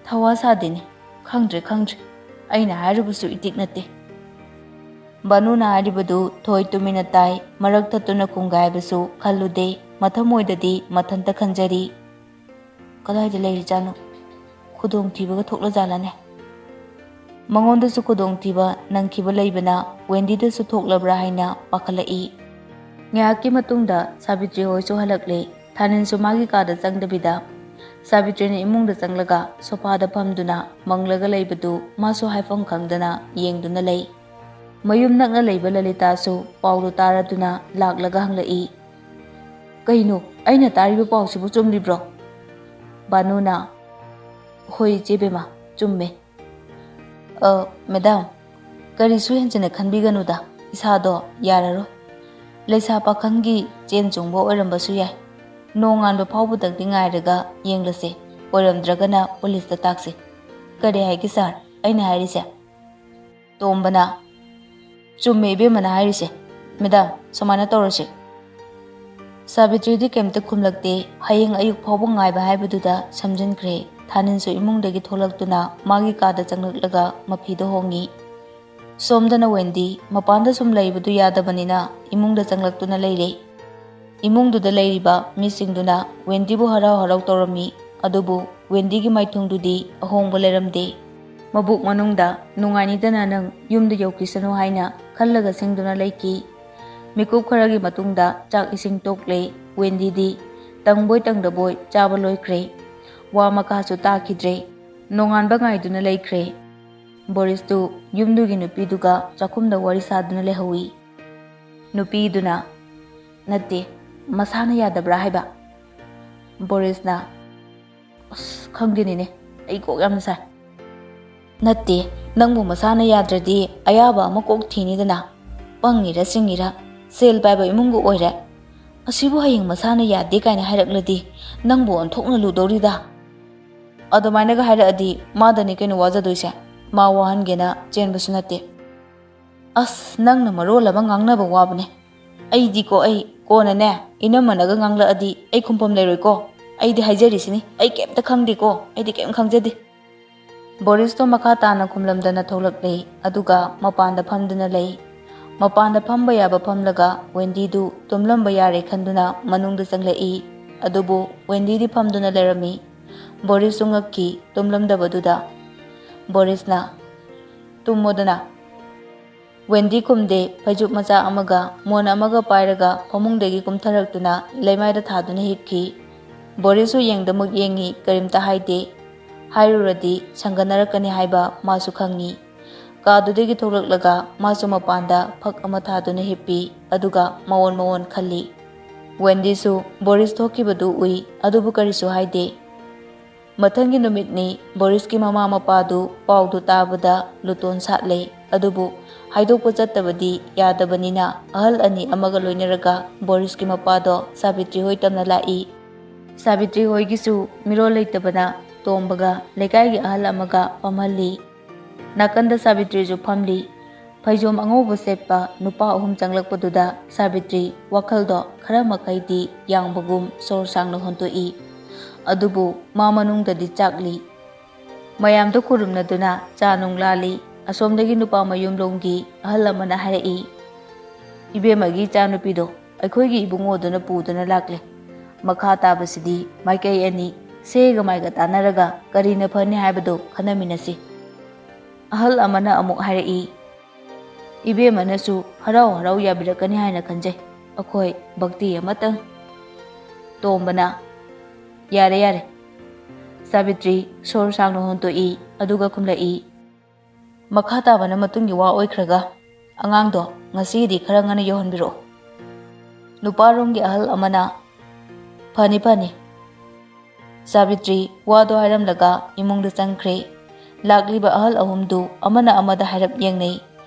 ꯊꯋꯥ ꯁꯥꯗꯦꯅꯦ꯫ ꯈꯪꯗ꯭ꯔꯦ, ꯈꯪꯗ꯭ꯔꯦ꯫ ꯑꯩꯅ ꯍꯥꯏꯔꯨꯕꯁꯨ ꯏꯇꯤꯛ ꯅꯠꯇꯦ꯫" ꯕꯥꯅꯨꯅ ꯍꯥꯏꯔꯤꯕꯗꯨ ꯊꯣꯏ ꯇꯨꯃꯤꯟꯅ ꯇꯥꯏ꯫ ꯃꯔꯛ ꯊꯠꯇꯨꯅ ꯈꯨꯝꯒꯦ ꯍꯥꯏꯕꯁꯨ ꯈꯜꯂꯨꯗꯦ꯫ ꯃꯊꯃꯣꯏꯗꯗꯤ ꯃꯊꯟꯇ ꯈꯟꯖꯔꯤ, "ꯀꯗꯥꯏꯗ ꯂꯩꯔꯤꯖꯥꯠꯅꯣ? ꯈꯨꯗꯣꯡꯊꯤꯕꯒ ꯊꯣꯛꯂꯖꯥꯠꯂꯅꯦ?" ꯃꯉꯣꯟꯗꯁꯨ ꯈꯨꯗꯣꯡꯊꯤꯕ ꯅꯪꯈꯤꯕ ꯂꯩꯕꯅ ꯋꯦꯟꯗꯤꯗꯁꯨ ꯊꯣꯛꯂꯕ꯭ꯔꯥ ꯍꯥꯏꯅ ꯄꯥꯈꯠꯂꯛꯏ꯫ ꯉꯥꯏꯍꯥꯛꯀꯤ ꯃꯇꯨꯡꯗ ꯁꯥꯕꯤꯇ꯭ꯔꯤ ꯍꯣꯏꯁꯨ ꯍꯜꯂꯛꯂꯦ꯫ ꯊꯥꯅꯤꯟꯁꯨ ꯃꯥꯒꯤ ꯀꯥꯗ ꯆꯪꯗꯕꯤꯗ ꯁꯥꯕꯤꯇ꯭ꯔꯤꯅ ꯏꯃꯨꯡꯗ ꯆꯪꯂꯒ ꯁꯣꯐꯥꯗ ꯐꯝꯗꯨꯅ ꯃꯪꯂꯒ ꯂꯩꯕꯗꯨ ꯃꯥꯁꯨ ꯍꯥꯏꯐꯝ ꯈꯪꯗꯅ ꯌꯦꯡꯗꯨꯅ ꯂꯩ꯫ ꯃꯌꯨꯝ ꯅꯛꯅ ꯂꯩꯕ ꯂꯂꯤꯇꯥꯁꯨ ꯄꯥꯎꯗꯨ ꯇꯥꯔꯗꯨꯅ ꯂꯥꯛꯂꯒ ꯍꯪꯂꯛꯏ, "ꯀꯩꯅꯣ, ꯑꯩꯅ ꯇꯥꯔꯤꯕ ꯄꯥꯎꯁꯤꯕꯨ ꯆꯨꯝꯂꯤꯕ꯭ꯔꯣ?" ꯕꯥꯅꯨꯅ, "ꯍꯣꯏ ꯏꯆꯦ ꯕꯦꯝꯃ, ꯆꯨꯝꯃꯦ꯫ ꯑ, ꯃꯦꯗꯥꯝ, ꯀꯔꯤꯁꯨ ꯍꯦꯟꯖꯤꯟꯅ ꯈꯟꯕꯤꯒꯅꯨꯗ, ꯏꯁꯥꯗꯣ ꯌꯥꯔꯔꯣꯏ꯫ ꯂꯩꯁꯥ ꯄꯥꯈꯪꯒꯤ ꯆꯦꯟ ꯆꯣꯡꯕ ꯑꯣꯏꯔꯝꯕꯁꯨ ꯌꯥꯏ꯫ ꯅꯣꯡꯉꯥꯟꯕ ꯐꯥꯎꯕꯗꯪꯗꯤ ꯉꯥꯏꯔꯒ ꯌꯦꯡꯂꯁꯦ, ꯑꯣꯏꯔꯝꯗ꯭ꯔꯒꯅ ꯄꯨꯂꯤꯁꯇ ꯇꯥꯛꯁꯤ꯫ ꯀꯔꯤ ꯍꯥꯏꯒꯦ ꯁꯥꯔ, ꯑꯩꯅ ꯍꯥꯏꯔꯤꯁꯦ?" ꯇꯣꯝꯕꯅ, "ꯆꯨꯝꯃꯦ ꯏꯕꯦꯝꯃꯅ ꯍꯥꯏꯔꯤꯁꯦ꯫ ꯃꯦꯗꯥꯝ, ꯁꯨꯃꯥꯏꯅ ꯇꯧꯔꯁꯦ꯫" ꯁꯥꯕꯤꯇ꯭ꯔꯤꯗꯤ ꯀꯩꯝꯇ ꯈꯨꯝꯂꯛꯇꯦ꯫ ꯍꯌꯦꯡ ꯑꯌꯨꯛ ꯐꯥꯎꯕ ꯉꯥꯏꯕ ꯍꯥꯏꯕꯗꯨꯗ ꯁꯝꯖꯤꯟꯈ꯭ꯔꯦ꯫ ꯊꯥꯅꯤꯟꯁꯨ ꯏꯃꯨꯡꯗꯒꯤ ꯊꯣꯛꯂꯛꯇꯨꯅ ꯃꯥꯒꯤ ꯀꯥꯗ ꯆꯪꯂꯛꯂꯒ ꯃꯐꯤꯗꯣ ꯍꯣꯡꯉꯤ꯫ ꯁꯣꯝꯗꯅ ꯋꯦꯟꯗꯤ ꯃꯄꯥꯟꯗ ꯁꯨꯝ ꯂꯩꯕꯗꯨ ꯌꯥꯗꯕꯅꯤꯅ ꯏꯃꯨꯡꯗ ꯆꯪꯂꯛꯇꯨꯅ ꯂꯩꯔꯦ꯫ ꯏꯃꯨꯡꯗꯨꯗ ꯂꯩꯔꯤꯕ ꯃꯤꯁꯤꯡꯗꯨꯅ ꯋꯦꯟꯗꯤꯕꯨ ꯍꯔꯥꯎ ꯍꯔꯥꯎ ꯇꯧꯔꯝꯃꯤ, ꯑꯗꯨꯕꯨ ꯋꯦꯟꯗꯤꯒꯤ ꯃꯥꯏꯊꯣꯡꯗꯨꯗꯤ ꯑꯍꯣꯡꯕ ꯂꯩꯔꯝꯗꯦ꯫ ꯃꯕꯨꯛ ꯃꯅꯨꯡꯗ, "ꯅꯨꯡꯉꯥꯏꯅꯤꯗꯅ ꯅꯪ ꯌꯨꯝꯗ ꯌꯧꯈꯤꯁꯅꯨ" ꯍꯥꯏꯅ ꯈꯜꯂꯒ ꯁꯤꯡꯗꯨꯅ ꯂꯩꯈꯤ꯫ ꯃꯤꯀꯨꯞ ꯈꯔꯒꯤ ꯃꯇꯨꯡꯗ ꯆꯥꯛ ꯏꯁꯤꯡ ꯇꯣꯛꯂꯦ꯫ ꯋꯦꯟꯗꯤꯗꯤ ꯇꯪꯕꯣꯏ ꯇꯪꯗꯕꯣꯏ ꯆꯥꯕ ꯂꯣꯏꯈ꯭ꯔꯦ꯫ ꯋꯥ ꯃꯈꯥꯁꯨ ꯇꯥꯈꯤꯗ꯭ꯔꯦ꯫ ꯅꯣꯡꯉꯥꯟꯕ ꯉꯥꯏꯗꯨꯅ ꯂꯩꯈ꯭ꯔꯦ꯫ ꯕꯣꯔꯤꯁꯇꯨ ꯌꯨꯝꯗꯨꯒꯤ ꯅꯨꯄꯤꯗꯨꯒ ꯆꯥꯛꯈꯨꯝꯗ ꯋꯥꯔꯤ ꯁꯥꯗꯨꯅ ꯂꯩꯍꯧꯏ꯫ ꯅꯨꯄꯤꯗꯨꯅ, "ꯅꯠꯇꯦ, ꯃꯁꯥꯅ ꯌꯥꯗꯕ꯭ꯔꯥ ꯍꯥꯏꯕ?" ꯕꯣꯔꯤꯁꯅ, "ꯑꯁ, ꯈꯪꯗꯦꯅꯤꯅꯦ, ꯑꯩ ꯀꯣꯛ ꯌꯥꯝꯅ ꯁꯥꯏ꯫" "ꯅꯠꯇꯦ, ꯅꯪꯕꯨ ꯃꯁꯥꯅ ꯌꯥꯗ꯭ꯔꯗꯤ ꯑꯌꯥꯕ ꯑꯃ ꯀꯣꯛ ꯊꯤꯅꯤꯗꯅ꯫ ꯄꯪꯉꯤꯔ ꯁꯤꯡꯉꯤꯔ, ꯁꯦꯜ ꯄꯥꯏꯕ ꯏꯃꯨꯡꯒ ꯑꯣꯏꯔꯦ꯫ ꯑꯁꯤꯕꯨ ꯍꯌꯦꯡ ꯃꯁꯥꯅ ꯌꯥꯗꯦ ꯀꯥꯏꯅ ꯍꯥꯏꯔꯛꯂꯗꯤ ꯅꯪꯕꯨ ꯑꯣꯟꯊꯣꯛꯅ ꯂꯨꯗꯧꯔꯤꯗ꯫ ꯑꯗꯨꯃꯥꯏꯅꯒ ꯍꯥꯏꯔꯛꯑꯗꯤ ꯃꯥꯗꯅꯤ ꯀꯩꯅꯣ ꯋꯥꯖꯗꯣꯏꯁꯦ꯫ ꯃꯥ ꯋꯥꯍꯟꯒꯦꯅ ꯆꯦꯟꯕꯁꯨ ꯅꯠꯇꯦ꯫" "ꯑꯁ, ꯅꯪꯅ ꯃꯔꯣꯜ ꯑꯃ ꯉꯥꯡꯅꯕ ꯋꯥꯕꯅꯦ꯫ ꯑꯩꯗꯤꯀꯣ, ꯑꯩ ꯀꯣꯟꯅꯅꯦ, ꯏꯅꯝꯃꯅꯒ ꯉꯥꯡꯂꯛꯑꯗꯤ ꯑꯩ ꯈꯨꯝꯐꯝ ꯂꯩꯔꯣꯏꯀꯣ꯫ ꯑꯩꯗꯤ ꯍꯥꯏꯖꯔꯤꯁꯤꯅꯤ, ꯑꯩ ꯀꯩꯝꯇ ꯈꯪꯗꯦꯀꯣ, ꯑꯩꯗꯤ ꯀꯩꯝ ꯈꯪꯖꯗꯦ꯫" ꯕꯣꯔꯤꯁꯇꯣ ꯃꯈꯥ ꯇꯥꯅ ꯈꯨꯝꯂꯝꯗꯅ ꯊꯣꯛꯂꯛꯂꯦ, ꯑꯗꯨꯒ ꯃꯄꯥꯟꯗ ꯐꯝꯗꯨꯅ ꯂꯩ꯫ ꯃꯄꯥꯟꯗ ꯐꯝꯕ ꯌꯥꯕ ꯐꯝꯂꯒ ꯋꯦꯟꯗꯤꯗꯨ ꯇꯨꯝꯂꯝꯕ ꯌꯥꯔꯦ ꯈꯟꯗꯨꯅ ꯃꯅꯨꯡꯗ ꯆꯪꯂꯛꯏ꯫ ꯑꯗꯨꯕꯨ ꯋꯦꯟꯗꯤꯗꯤ ꯐꯝꯗꯨꯅ ꯂꯩꯔꯝꯃꯤ꯫ ꯕꯣꯔꯤꯁꯁꯨ ꯉꯛꯈꯤ ꯇꯨꯝꯂꯝꯗꯕꯗꯨꯗ꯫ ꯕꯣꯔꯤꯁꯅ, "ꯇꯨꯝꯃꯣꯗꯅ꯫" ꯋꯦꯟꯗꯤ ꯈꯨꯝꯗꯦ꯫ ꯐꯩꯖꯨꯞ ꯃꯆꯥ ꯑꯃꯒ ꯃꯣꯟ ꯑꯃꯒ ꯄꯥꯏꯔꯒ ꯐꯃꯨꯡꯗꯒꯤ ꯀꯨꯝꯊꯔꯛꯇꯨꯅ ꯂꯩꯃꯥꯏꯗ ꯊꯥꯗꯨꯅ ꯍꯤꯞꯈꯤ꯫ ꯕꯣꯔꯤꯁꯁꯨ ꯌꯦꯡꯗꯃꯛ ꯌꯦꯡꯉꯤ, ꯀꯔꯤꯝꯇ ꯍꯥꯏꯗꯦ꯫ ꯍꯥꯏꯔꯨꯔꯗꯤ ꯁꯪꯒꯟꯅꯔꯛꯀꯅꯤ ꯍꯥꯏꯕ ꯃꯥꯁꯨ ꯈꯪꯉꯤ꯫ ꯀꯥꯗꯨꯗꯒꯤ ꯊꯣꯛꯂꯛꯂꯒ ꯃꯥꯁꯨ ꯃꯄꯥꯟꯗ ꯐꯛ ꯑꯃ ꯊꯥꯗꯨꯅ ꯍꯤꯞꯄꯤ, ꯑꯗꯨꯒ ꯃꯑꯣꯟ ꯃꯑꯣꯟ ꯈꯜꯂꯤ꯫ ꯋꯦꯟꯗꯤꯁꯨ ꯕꯣꯔꯤꯁ ꯊꯣꯛꯈꯤꯕꯗꯨ ꯎꯏ, ꯑꯗꯨꯕꯨ ꯀꯔꯤꯁꯨ ꯍꯥꯏꯗꯦ꯫ ꯃꯊꯪꯒꯤ ꯅꯨꯃꯤꯠꯅꯤ꯫ ꯕꯣꯔꯤꯁꯀꯤ ꯃꯃꯥ ꯃꯄꯥꯗꯨ ꯄꯥꯎꯗꯨ ꯇꯥꯕꯗ ꯂꯨꯇꯣꯟ ꯁꯥꯠꯂꯦ꯫ ꯑꯗꯨꯕꯨ ꯍꯥꯏꯗꯣꯛꯄ ꯆꯠꯇꯕꯗꯤ ꯌꯥꯗꯕꯅꯤꯅ ꯑꯍꯜ ꯑꯅꯤ ꯑꯃꯒ ꯂꯣꯏꯅꯔꯒ ꯕꯣꯔꯤꯁꯀꯤ ꯃꯄꯥꯗꯣ ꯁꯥꯕꯤꯇ꯭ꯔꯤ ꯍꯣꯏ ꯇꯝꯅ ꯂꯥꯛꯏ꯫ ꯁꯥꯕꯤꯇ꯭ꯔꯤ ꯍꯣꯏꯒꯤꯁꯨ ꯃꯤꯔꯣꯜ ꯂꯩꯇꯕꯅ ꯇꯣꯝꯕꯒ ꯂꯩꯀꯥꯏꯒꯤ ꯑꯍꯜ ꯑꯃꯒ ꯐꯝꯍꯜꯂꯤ꯫ ꯅꯥꯀꯟꯗ ꯁꯥꯕꯤꯇ꯭ꯔꯤꯁꯨ ꯐꯝꯂꯤ꯫ ꯐꯩꯖꯣꯝ ꯑꯉꯧꯕ ꯁꯦꯠꯄ ꯅꯨꯄꯥ ꯑꯍꯨꯝ ꯆꯪꯂꯛꯄꯗꯨꯗ ꯁꯥꯕꯤꯇ꯭ꯔꯤ ꯋꯥꯈꯜꯗꯣ ꯈꯔ ꯃꯈꯩꯗꯤ ꯌꯥꯡꯕꯒꯨꯝ ꯁꯣꯔ ꯁꯥꯡꯅ ꯍꯣꯟꯇꯣꯛꯏ꯫ ꯑꯗꯨꯕꯨ ꯃꯥ ꯃꯅꯨꯡꯗꯗꯤ ꯆꯥꯛꯂꯤ꯫ ꯃꯌꯥꯝꯗꯣ ꯈꯨꯔꯨꯝꯅꯗꯨꯅ ꯆꯥ ꯅꯨꯡ ꯂꯥꯜꯂꯤ꯫ ꯑꯁꯣꯝꯗꯒꯤ ꯅꯨꯄꯥ ꯃꯌꯨꯝꯂꯣꯝꯒꯤ ꯑꯍꯜ ꯑꯃꯅ ꯍꯥꯏꯔꯛꯏ, "ꯏꯕꯦꯝꯃꯒꯤ ꯏꯆꯥꯅꯨꯄꯤꯗꯣ ꯑꯩꯈꯣꯏꯒꯤ ꯏꯕꯨꯡꯉꯣꯗꯨꯅ ꯄꯨꯗꯨꯅ ꯂꯥꯛꯂꯦ꯫ ꯃꯈꯥ ꯇꯥꯕꯁꯤꯗꯤ ꯃꯥꯏꯀꯩ ꯑꯅꯤ ꯁꯦꯒ ꯃꯥꯏꯒ ꯇꯥꯟꯅꯔꯒ ꯀꯔꯤꯅ ꯐꯅꯤ ꯍꯥꯏꯕꯗꯨ ꯈꯟꯅꯃꯤꯟꯅꯁꯤ꯫" ꯑꯍꯜ ꯑꯃꯅ ꯑꯃꯨꯛ ꯍꯥꯏꯔꯛꯏ, "ꯏꯕꯦꯝꯃꯅꯁꯨ ꯍꯔꯥꯎ ꯍꯔꯥꯎ ꯌꯥꯕꯤꯔꯛꯀꯅꯤ ꯍꯥꯏꯅ ꯈꯟꯖꯩ꯫ ꯑꯩꯈꯣꯏ ꯚꯛꯇꯤ ꯑꯃꯇꯪ꯫" ꯇꯣꯝꯕꯅ, "ꯌꯥꯔꯦ, ꯌꯥꯔꯦ꯫" ꯁꯥꯕꯤꯇ꯭ꯔꯤ ꯁꯣꯔ ꯁꯥꯡꯅ ꯍꯣꯟꯇꯣꯛꯏ, ꯑꯗꯨꯒ ꯈꯨꯝꯂꯛꯏ, "ꯃꯈꯥ ꯇꯥꯕꯅ ꯃꯇꯨꯡꯒꯤ ꯋꯥ ꯑꯣꯏꯈ꯭ꯔꯒ, ꯑꯉꯥꯡꯗꯣ ꯉꯁꯤꯒꯤꯗꯤ ꯈꯔ ꯉꯟꯅ ꯌꯧꯍꯟꯕꯤꯔꯛꯑꯣ꯫" ꯅꯨꯄꯥꯔꯣꯝꯒꯤ ꯑꯍꯜ ꯑꯃꯅ, "ꯐꯅꯤ, ꯐꯅꯤ꯫" ꯁꯥꯕꯤꯇ꯭ꯔꯤ ꯋꯥꯗꯣ ꯍꯥꯏꯔꯝꯂꯒ ꯏꯃꯨꯡꯗ ꯆꯪꯈ꯭ꯔꯦ꯫ ꯂꯥꯛꯂꯤꯕ ꯑꯍꯜ ꯑꯍꯨꯝꯗꯨ ꯑꯃꯅ ꯑꯃꯗ ꯍꯥꯏꯔꯞ ꯌꯦꯡꯅꯩ꯫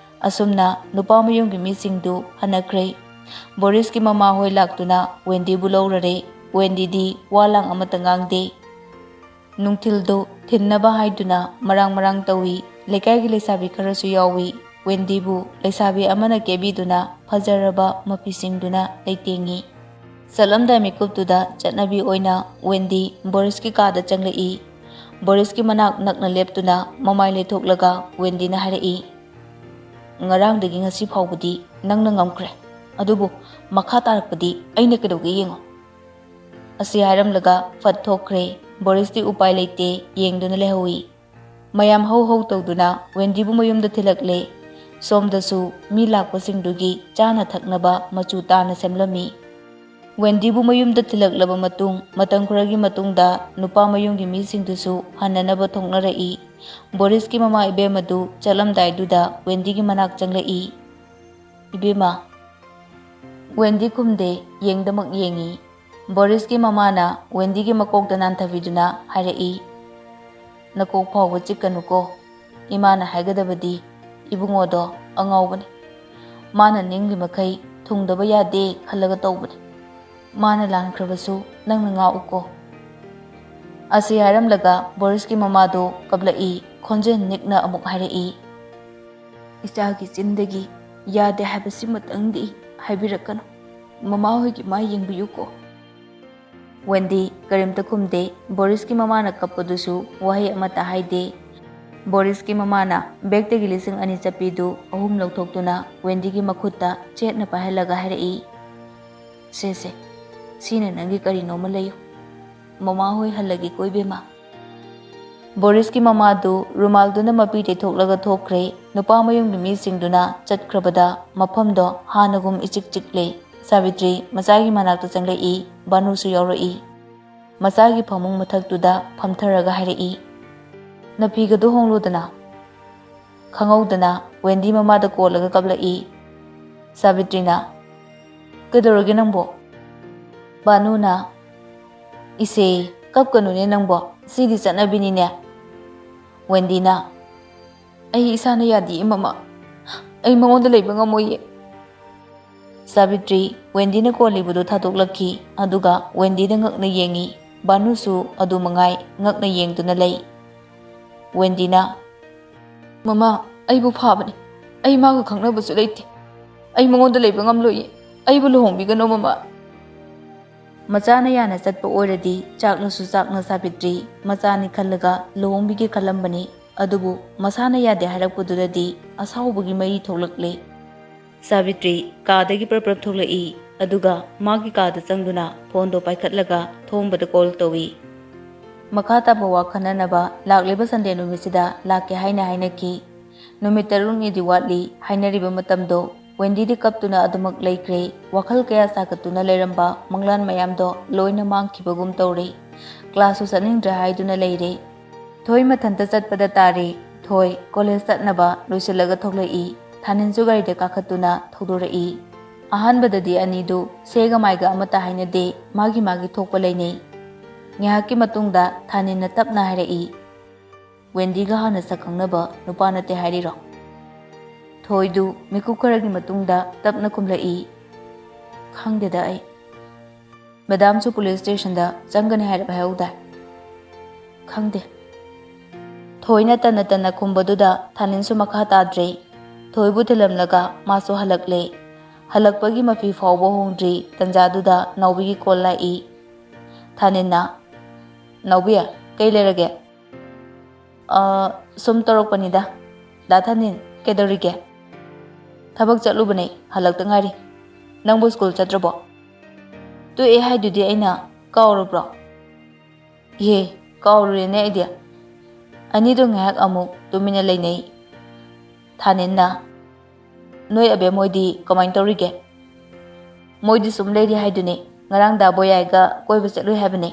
ꯑꯁꯨꯝꯅ ꯅꯨꯄꯥ ꯃꯌꯨꯝꯒꯤ ꯃꯤꯁꯤꯡꯗꯨ ꯍꯟꯅꯈ꯭ꯔꯦ꯫ ꯕꯣꯔꯤꯁꯀꯤ ꯃꯃꯥꯍꯣꯏ ꯂꯥꯛꯇꯨꯅ ꯋꯦꯟꯗꯤꯕꯨ ꯂꯧꯔꯔꯦ꯫ ꯋꯦꯟꯗꯤꯗꯤ ꯋꯥ ꯂꯥꯡ ꯑꯃꯠꯇ ꯉꯥꯡꯗꯦ꯫ ꯅꯨꯡꯊꯤꯜꯗꯨ ꯊꯤꯟꯅꯕ ꯍꯥꯏꯗꯨꯅ ꯃꯔꯥꯡ ꯃꯔꯥꯡ ꯇꯧꯏ꯫ ꯂꯩꯀꯥꯏꯒꯤ ꯂꯩꯁꯥꯕꯤ ꯈꯔꯁꯨ ꯌꯥꯎꯏ꯫ ꯋꯦꯟꯗꯤꯕꯨ ꯂꯩꯁꯥꯕꯤ ꯑꯃꯅ ꯀꯦꯕꯤꯗꯨꯅ ꯐꯖꯔꯕ ꯃꯐꯤꯁꯤꯡꯗꯨꯅ ꯂꯩꯇꯦꯡꯉꯤ꯫ ꯆꯠꯂꯝꯗꯥꯏ ꯃꯤꯀꯨꯞꯇꯨꯗ ꯆꯠꯅꯕꯤ ꯑꯣꯏꯅ ꯋꯦꯟꯗꯤ ꯕꯣꯔꯤꯁꯀꯤ ꯀꯥꯗ ꯆꯪꯂꯛꯏ꯫ ꯕꯣꯔꯤꯁꯀꯤ ꯃꯅꯥꯛ ꯅꯛꯅ ꯂꯦꯞꯇꯨꯅ ꯃꯃꯥꯏ ꯂꯩꯊꯣꯛꯂꯒ ꯋꯦꯟꯗꯤꯅ ꯍꯥꯏꯔꯛꯏ, ꯉꯔꯥꯡꯗꯒꯤ ꯉꯁꯤ ꯐꯥꯎꯕꯗꯤ ꯅꯪꯅ ꯉꯝꯈ꯭ꯔꯦ, ꯑꯗꯨꯕꯨ ꯃꯈꯥ ꯇꯥꯔꯛꯄꯗꯤ ꯑꯩꯅ ꯀꯩꯗꯧꯒꯦ ꯌꯦꯡꯉꯣ꯫ ꯑꯁꯤ ꯍꯥꯏꯔꯝꯂꯒ ꯐꯠ ꯊꯣꯛꯈ꯭ꯔꯦ꯫ ꯕꯣꯔꯤꯁꯇꯤ ꯎꯄꯥꯏ ꯂꯩꯇꯦ, ꯌꯦꯡꯗꯨꯅ ꯂꯩꯍꯧꯏ꯫ ꯃꯌꯥꯝ ꯍꯧ ꯍꯧ ꯇꯧꯗꯨꯅ ꯋꯦꯟꯗꯤꯕꯨ ꯃꯌꯨꯝꯗ ꯊꯤꯜꯂꯛꯂꯦ꯫ ꯁꯣꯝꯗꯁꯨ ꯃꯤ ꯂꯥꯛꯄꯁꯤꯡꯗꯨꯒꯤ ꯆꯥꯅ ꯊꯛꯅꯕ ꯃꯆꯨ ꯇꯥꯅ ꯁꯦꯝꯂꯝꯃꯤ꯫ ꯋꯦꯟꯗꯤꯕꯨ ꯃꯌꯨꯝꯗ ꯊꯤꯜꯂꯛꯂꯕ ꯃꯇꯨꯡ, ꯃꯇꯝ ꯈꯔꯒꯤ ꯃꯇꯨꯡꯗ ꯅꯨꯄꯥ ꯃꯌꯨꯝꯒꯤ ꯃꯤꯁꯤꯡꯗꯨꯁꯨ ꯍꯟꯅꯅꯕ ꯊꯣꯛꯅꯔꯛꯏ꯫ ꯕꯣꯔꯤꯁꯀꯤ ꯃꯃꯥ ꯏꯕꯦꯝ ꯑꯗꯨ ꯆꯠꯂꯝꯗꯥꯏꯗꯨꯗ ꯋꯦꯟꯗꯤꯒꯤ ꯃꯅꯥꯛ ꯆꯪꯂꯛꯏ꯫ "ꯏꯕꯦꯝꯃ?" ꯋꯦꯟꯗꯤ ꯈꯨꯝꯗꯦ, ꯌꯦꯡꯗꯃꯛ ꯌꯦꯡꯏ꯫ ꯕꯣꯔꯤꯁꯀꯤ ꯃꯃꯥꯅ ꯋꯦꯟꯗꯤꯒꯤ ꯃꯀꯣꯛꯇ ꯅꯥꯟꯊꯕꯤꯗꯨꯅ ꯍꯥꯏꯔꯛꯏ, "ꯅꯀꯣꯛ ꯐꯥꯎꯕ ꯆꯤꯛꯀꯅꯨꯀꯣ꯫ ꯏꯃꯥꯅ ꯍꯥꯏꯒꯗꯕꯗꯤ ꯏꯕꯨꯡꯉꯣꯗꯣ ꯑꯉꯥꯎꯕꯅꯤ꯫ ꯃꯥꯅ ꯅꯤꯡꯂꯤ ꯃꯈꯩ ꯊꯨꯡꯗꯕ ꯌꯥꯗꯦ ꯈꯜꯂꯒ ꯇꯧꯕꯅꯤ꯫ ꯃꯥꯅ ꯂꯥꯟꯈ꯭ꯔꯕꯁꯨ ꯅꯪꯅ ꯉꯥꯛꯎꯀꯣ꯫" ꯑꯁꯤ ꯍꯥꯏꯔꯝꯂꯒ ꯕꯣꯔꯤꯁꯀꯤ ꯃꯃꯥꯗꯣ ꯀꯞꯂꯛꯏ꯫ ꯈꯣꯟꯖꯦꯜ ꯅꯤꯛꯅ ꯑꯃꯨꯛ ꯍꯥꯏꯔꯛꯏ, "ꯏꯆꯥꯒꯤ ꯆꯤꯟꯗꯒꯤ ꯌꯥꯗꯦ ꯍꯥꯏꯕꯁꯤꯃꯇꯪꯗꯤ ꯍꯥꯏꯕꯤꯔꯛꯀꯅꯨ꯫ ꯃꯃꯥ ꯍꯣꯏꯒꯤ ꯃꯥꯏ ꯌꯦꯡꯕꯤꯌꯨꯀꯣ꯫" ꯋꯦꯟꯗꯤ ꯀꯔꯤꯝꯇ ꯈꯨꯝꯗꯦ꯫ ꯕꯣꯔꯤꯁꯀꯤ ꯃꯃꯥꯅ ꯀꯞꯄꯗꯨꯁꯨ ꯋꯥꯍꯩ ꯑꯃꯠꯇ ꯍꯥꯏꯗꯦ꯫ ꯕꯣꯔꯤꯁꯀꯤ ꯃꯃꯥꯅ ꯕꯦꯛꯇꯒꯤ ꯂꯤꯁꯤꯡ ꯑꯅꯤ ꯆꯠꯄꯤꯗꯨ ꯑꯍꯨꯝ ꯂꯧꯊꯣꯛꯇꯨꯅ ꯋꯦꯟꯗꯤꯒꯤ ꯃꯈꯨꯠꯇ ꯆꯦꯠꯅ ꯄꯥꯏꯍꯜꯂꯒ ꯍꯥꯏꯔꯛꯏ, "ꯁꯦ ꯁꯦ, ꯁꯤꯅ ꯅꯪꯒꯤ ꯀꯔꯤꯅꯣꯃ ꯂꯩꯌꯨ꯫ ꯃꯃꯥ ꯍꯣꯏ ꯍꯜꯂꯒꯦꯀꯣ ꯏꯕꯦꯝꯃ꯫" ꯕꯣꯔꯤꯁꯀꯤ ꯃꯃꯥꯗꯨ ꯔꯨꯃꯥꯜꯗꯨꯅ ꯃꯄꯤ ꯇꯩꯊꯣꯛꯂꯒ ꯊꯣꯛꯈ꯭ꯔꯦ꯫ ꯅꯨꯄꯥ ꯃꯌꯨꯝꯒꯤ ꯃꯤꯁꯤꯡꯗꯨꯅ ꯆꯠꯈ꯭ꯔꯕꯗ ꯃꯐꯝꯗꯣ ꯍꯥꯟꯅꯒꯨꯝ ꯏꯆꯤꯛ ꯆꯤꯛꯂꯦ꯫ ꯁꯥꯕꯤꯇ꯭ꯔꯤ ꯃꯆꯥꯒꯤ ꯃꯅꯥꯛꯇ ꯆꯪꯂꯛꯏ꯫ ꯕꯥꯅꯨꯁꯨ ꯌꯥꯎꯔꯛꯏ꯫ ꯃꯆꯥꯒꯤ ꯐꯃꯨꯡ ꯃꯊꯛꯇꯨꯗ ꯐꯝꯊꯔꯒ ꯍꯥꯏꯔꯛꯏ, "ꯅꯐꯤꯒꯗꯣ ꯍꯣꯡꯂꯨꯗꯅ꯫" ꯈꯪꯍꯧꯗꯅ ꯋꯦꯟꯗꯤ ꯃꯃꯥꯗ ꯀꯣꯜꯂꯒ ꯀꯞꯂꯛꯏ꯫ ꯁꯥꯕꯤꯇ꯭ꯔꯤꯅ, "ꯀꯩꯗꯧꯔꯒꯦ ꯅꯪꯕꯣ?" ꯕꯥꯅꯨꯅ, "ꯏꯁꯦ, ꯀꯞꯀꯅꯨꯅꯦ ꯅꯪꯕꯣ, ꯁꯤꯗꯤ ꯆꯠꯅꯕꯤꯅꯤꯅꯦ꯫" ꯋꯦꯟꯗꯤꯅ, "ꯑꯩ ꯏꯁꯥꯅ ꯌꯥꯗꯤꯌꯦ ꯃꯃꯥ, ꯑꯩ ꯃꯉꯣꯟꯗ ꯂꯩꯕ ꯉꯝꯃꯣꯏꯌꯦ꯫" ꯁꯥꯕꯤꯇ꯭ꯔꯤ ꯋꯦꯟꯗꯤꯅ ꯀꯣꯜꯂꯤꯕꯗꯨ ꯊꯥꯗꯣꯛꯂꯛꯈꯤ, ꯑꯗꯨꯒ ꯋꯦꯟꯗꯤꯗ ꯉꯛꯅ ꯌꯦꯡꯉꯤ꯫ ꯕꯥꯅꯨꯁꯨ ꯑꯗꯨ ꯃꯉꯥꯏ ꯉꯛꯅ ꯌꯦꯡꯗꯨꯅ ꯂꯩ꯫ ꯋꯦꯟꯗꯤꯅ, "ꯃꯃꯥ, ꯑꯩꯕꯨ ꯐꯥꯕꯅꯤ꯫ ꯑꯩ ꯃꯥꯒ ꯈꯪꯅꯕꯁꯨ ꯂꯩꯇꯦ꯫ ꯑꯩ ꯃꯉꯣꯟꯗ ꯂꯩꯕ ꯉꯝꯂꯣꯏꯌꯦ꯫ ꯑꯩꯕꯨ ꯂꯨꯍꯣꯡꯕꯤꯒꯅꯨ ꯃꯃꯥ꯫" ꯃꯆꯥꯅ ꯌꯥꯅ ꯆꯠꯄ ꯑꯣꯏꯔꯗꯤ ꯆꯥꯛꯅꯁꯨ ꯆꯥꯛꯅ ꯁꯥꯕꯤꯇ꯭ꯔꯤ ꯃꯆꯥꯅꯤ ꯈꯜꯂꯒ ꯂꯨꯍꯣꯡꯕꯤꯒꯦ ꯈꯜꯂꯝꯕꯅꯤ꯫ ꯑꯗꯨꯕꯨ ꯃꯁꯥꯅ ꯌꯥꯗꯦ ꯍꯥꯏꯔꯛꯄꯗꯨꯗꯗꯤ ꯑꯁꯥꯎꯕꯒꯤ ꯃꯩ ꯊꯣꯛꯂꯛꯂꯦ꯫ ꯁꯥꯕꯤꯇ꯭ꯔꯤ ꯀꯥꯗꯒꯤ ꯄ꯭ꯔꯞ ꯄ꯭ꯔꯞ ꯊꯣꯛꯂꯛꯏ, ꯑꯗꯨꯒ ꯃꯥꯒꯤ ꯀꯥꯗ ꯆꯪꯗꯨꯅ ꯐꯣꯟꯗꯣ ꯄꯥꯏꯈꯠꯂꯒ ꯊꯣꯡꯕꯗ ꯀꯣꯜ ꯇꯧꯏ꯫ ꯃꯈꯥ ꯇꯥꯕ ꯋꯥ ꯈꯟꯅꯅꯕ ꯂꯥꯛꯂꯤꯕ ꯁꯟꯗꯦ ꯅꯨꯃꯤꯠꯁꯤꯗ ꯂꯥꯛꯀꯦ ꯍꯥꯏꯅ ꯍꯥꯏꯅꯈꯤ꯫ ꯅꯨꯃꯤꯠ ꯇꯔꯨꯛꯅꯤꯗꯤ ꯋꯥꯠꯂꯤ ꯍꯥꯏꯅꯔꯤꯕ ꯃꯇꯝꯗꯣ ꯋꯦꯟꯗꯤꯗꯤ ꯀꯞꯇꯨꯅ ꯑꯗꯨꯃꯛ ꯂꯩꯈ꯭ꯔꯦ꯫ ꯋꯥꯈꯜ ꯀꯌꯥ ꯁꯥꯒꯠꯇꯨꯅ ꯂꯩꯔꯝꯕ ꯃꯪꯂꯥꯟ ꯃꯌꯥꯝꯗꯣ ꯂꯣꯏꯅ ꯃꯥꯡꯈꯤꯕꯒꯨꯝ ꯇꯧꯔꯦ꯫ ꯀ꯭ꯂꯥꯁꯁꯨ ꯆꯠꯅꯤꯡꯗ꯭ꯔꯦ ꯍꯥꯏꯗꯨꯅ ꯂꯩꯔꯦ꯫ ꯊꯣꯏ ꯃꯊꯟꯇ ꯆꯠꯄꯗ ꯇꯥꯔꯦ꯫ ꯊꯣꯏ ꯀꯣꯂꯦꯖ ꯆꯠꯅꯕ ꯂꯣꯏꯁꯤꯜꯂꯒ ꯊꯣꯛꯂꯛꯏ꯫ ꯊꯥꯅꯤꯟꯁꯨ ꯒꯥꯔꯤꯗ ꯀꯥꯈꯠꯇꯨꯅ ꯊꯧꯗꯣꯔꯛꯏ꯫ ꯑꯍꯥꯟꯕꯗꯗꯤ ꯑꯅꯤꯗꯨ ꯁꯦꯒ ꯃꯥꯏꯒ ꯑꯃꯠꯇ ꯍꯥꯏꯅꯗꯦ, ꯃꯥꯒꯤ ꯃꯥꯒꯤ ꯊꯣꯛꯄ ꯂꯩꯅꯩ꯫ ꯉꯥꯏꯍꯥꯛꯀꯤ ꯃꯇꯨꯡꯗ ꯊꯥꯅꯤꯟꯅ ꯇꯞꯅ ꯍꯥꯏꯔꯛꯏ, "ꯋꯦꯟꯗꯤꯒ ꯍꯥꯟꯅ ꯁꯛ ꯈꯪꯅꯕ ꯅꯨꯄꯥ ꯅꯠꯇꯦ ꯍꯥꯏꯔꯤꯔꯣ?" ꯊꯣꯏꯗꯨ ꯃꯤꯀꯨꯞ ꯈꯔꯒꯤ ꯃꯇꯨꯡꯗ ꯇꯞꯅ ꯈꯨꯝꯂꯛꯏ, "ꯈꯪꯗꯦꯗ ꯑꯩ꯫ ꯃꯦꯗꯥꯝꯁꯨ ꯄꯨꯂꯤꯁ ꯁ꯭ꯇꯦꯁꯟꯗ ꯆꯪꯒꯅꯤ ꯍꯥꯏꯔꯞ ꯍꯥꯏꯍꯧꯗꯥꯏ?" "ꯈꯪꯗꯦ꯫" ꯊꯣꯏꯅ ꯇꯟꯅ ꯇꯟꯅ ꯈꯨꯝꯕꯗꯨꯗ ꯊꯥꯅꯤꯟꯁꯨ ꯃꯈꯥ ꯇꯥꯗ꯭ꯔꯦ꯫ ꯊꯣꯏꯕꯨ ꯊꯤꯜꯂꯝꯂꯒ ꯃꯥꯁꯨ ꯍꯜꯂꯛꯂꯦ꯫ ꯍꯜꯂꯛꯄꯒꯤ ꯃꯐꯤ ꯐꯥꯎꯕ ꯍꯣꯡꯗ꯭ꯔꯤ ꯇꯟꯖꯥꯗꯨꯗ ꯅꯥꯎꯕꯤꯒꯤ ꯀꯣꯜ ꯂꯥꯛꯏ꯫ ꯊꯥꯅꯤꯟꯅ, "ꯅꯥꯎꯕꯤ, ꯀꯩ ꯂꯩꯔꯒꯦ?" "ꯑ, ꯁꯨꯝ ꯇꯧꯔꯛꯄꯅꯤꯗ꯫ ꯗꯥ ꯊꯥꯅꯤꯟ, ꯀꯩꯗꯧꯔꯤꯒꯦ?" "ꯊꯕꯛ ꯆꯠꯂꯨꯕꯅꯦ, ꯍꯜꯂꯛꯇ ꯉꯥꯏꯔꯤ꯫ ꯅꯪꯕꯨ ꯁ꯭ꯀꯨꯜ ꯆꯠꯇ꯭ꯔꯕꯣ?" "ꯇꯣꯛꯑꯦ ꯍꯥꯏꯗꯨꯗꯤ ꯑꯩꯅ, ꯀꯥꯎꯔꯕ꯭ꯔꯣ?" "ꯏꯍꯦ, ꯀꯥꯎꯔꯨꯔꯦꯅꯦ ꯑꯩꯗꯤ꯫" ꯑꯅꯤꯗꯣ ꯉꯥꯏꯍꯥꯛ ꯑꯃꯨꯛ ꯇꯨꯃꯤꯟꯅ ꯂꯩꯅꯩ꯫ ꯊꯥꯅꯤꯟꯅ, "ꯅꯣꯏ ꯑꯕꯦꯝ ꯍꯣꯏꯗꯤ ꯀꯃꯥꯏꯅ ꯇꯧꯔꯤꯒꯦ?" "ꯃꯣꯏꯗꯤ ꯁꯨꯝ ꯂꯩꯔꯤ ꯍꯥꯏꯗꯨꯅꯤ, ꯉꯔꯥꯡ ꯗꯥ ꯕꯣꯌꯥꯏꯒ ꯀꯣꯏꯕ ꯆꯠꯂꯨꯏ ꯍꯥꯏꯕꯅꯤ꯫"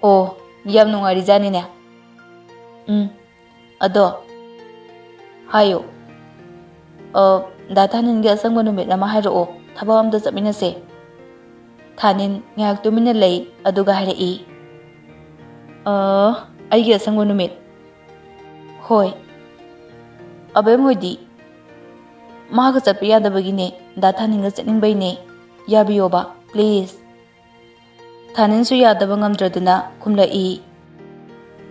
"ꯑꯣ, ꯌꯥꯝ ꯅꯨꯡꯉꯥꯏꯔꯤꯖꯥꯠꯅꯤꯅꯦ꯫" "ꯎꯝ, ꯑꯗꯣ ꯍꯥꯏꯌꯨ꯫ ꯑ, ꯗꯥ ꯊꯥꯅꯤꯟꯒꯤ ꯑꯁꯪꯕ ꯅꯨꯃꯤꯠ ꯑꯃ ꯍꯥꯏꯔꯛꯑꯣ, ꯊꯕꯛ ꯑꯝꯇ ꯆꯠꯃꯤꯟꯅꯁꯦ꯫" ꯊꯥꯅꯤꯟ ꯉꯥꯏꯍꯥꯛ ꯇꯨꯃꯤꯟꯅ ꯂꯩ, ꯑꯗꯨꯒ ꯍꯥꯏꯔꯛꯏ, "ꯑ, ꯑꯩꯒꯤ ꯑꯁꯪꯕ ꯅꯨꯃꯤꯠ? ꯍꯣꯏ꯫ ꯑꯕꯦꯝ ꯍꯣꯏꯗꯤ?" "ꯃꯥꯒ ꯆꯠꯄ ꯌꯥꯗꯕꯒꯤꯅꯦ, ꯗꯥ ꯊꯥꯅꯤꯟꯒ ꯆꯠꯅꯤꯡꯕꯩꯅꯦ꯫ ꯌꯥꯕꯤꯌꯣꯕ, please꯫" ꯊꯥꯅꯤꯟꯁꯨ ꯌꯥꯗꯕ ꯉꯝꯗ꯭ꯔꯗꯨꯅ ꯈꯨꯝꯂꯛꯏ,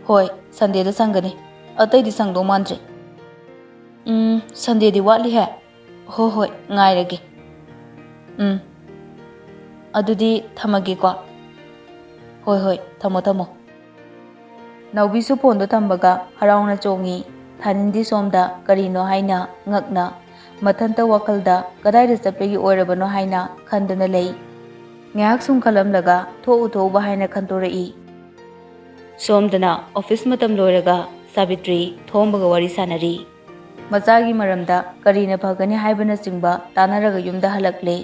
"ꯍꯣꯏ, ꯁꯟꯗꯦꯗ ꯁꯪꯒꯅꯤ, ꯑꯇꯩꯗꯤ ꯁꯪꯗꯧ ꯃꯥꯟꯗ꯭ꯔꯦ꯫" "ꯎꯝ, ꯁꯟꯗꯦꯗꯤ ꯋꯥꯠꯂꯤꯍꯦ꯫" "ꯍꯣꯏ, ꯍꯣꯏ, ꯉꯥꯏꯔꯒꯦ꯫" "ꯎꯝ, ꯑꯗꯨꯗꯤ ꯊꯝꯃꯒꯦꯀꯣ꯫" "ꯍꯣꯏ, ꯍꯣꯏ, ꯊꯝꯃꯣ, ꯊꯝꯃꯣ꯫" ꯅꯥꯎꯕꯤꯁꯨ ꯐꯣꯟꯗꯣ ꯊꯝꯕꯒ ꯍꯔꯥꯎꯅ ꯆꯣꯡꯉꯤ꯫ ꯊꯥꯅꯤꯟꯗꯤ ꯁꯣꯝꯗ ꯀꯔꯤꯅꯣ ꯍꯥꯏꯅ ꯉꯛꯅ ꯃꯊꯟꯇ ꯋꯥꯈꯜꯗ ꯀꯗꯥꯏꯗ ꯆꯠꯄꯒꯤ ꯑꯣꯏꯔꯕꯅꯣ ꯍꯥꯏꯅ ꯈꯟꯗꯨꯅ ꯂꯩ꯫ ꯉꯥꯏꯍꯥꯛ ꯁꯨꯝ ꯈꯜꯂꯝꯂꯒ ꯊꯣꯛꯎ ꯊꯣꯛꯎꯕ ꯍꯥꯏꯅ ꯈꯟꯇꯣꯔꯛꯏ꯫ ꯁꯣꯝꯗꯅ ꯑꯣꯐꯤꯁ ꯃꯇꯝ ꯂꯣꯏꯔꯒ ꯁꯥꯕꯤꯇ꯭ꯔꯤ ꯊꯣꯝꯕꯒ ꯋꯥꯔꯤ ꯁꯥꯟꯅꯔꯤ꯫ ꯃꯆꯥꯒꯤ ꯃꯔꯝꯗ ꯀꯔꯤꯅ ꯐꯒꯅꯤ ꯍꯥꯏꯕꯅꯆꯤꯡꯕ ꯇꯥꯟꯅꯔꯒ ꯌꯨꯝꯗ ꯍꯜꯂꯛꯂꯦ꯫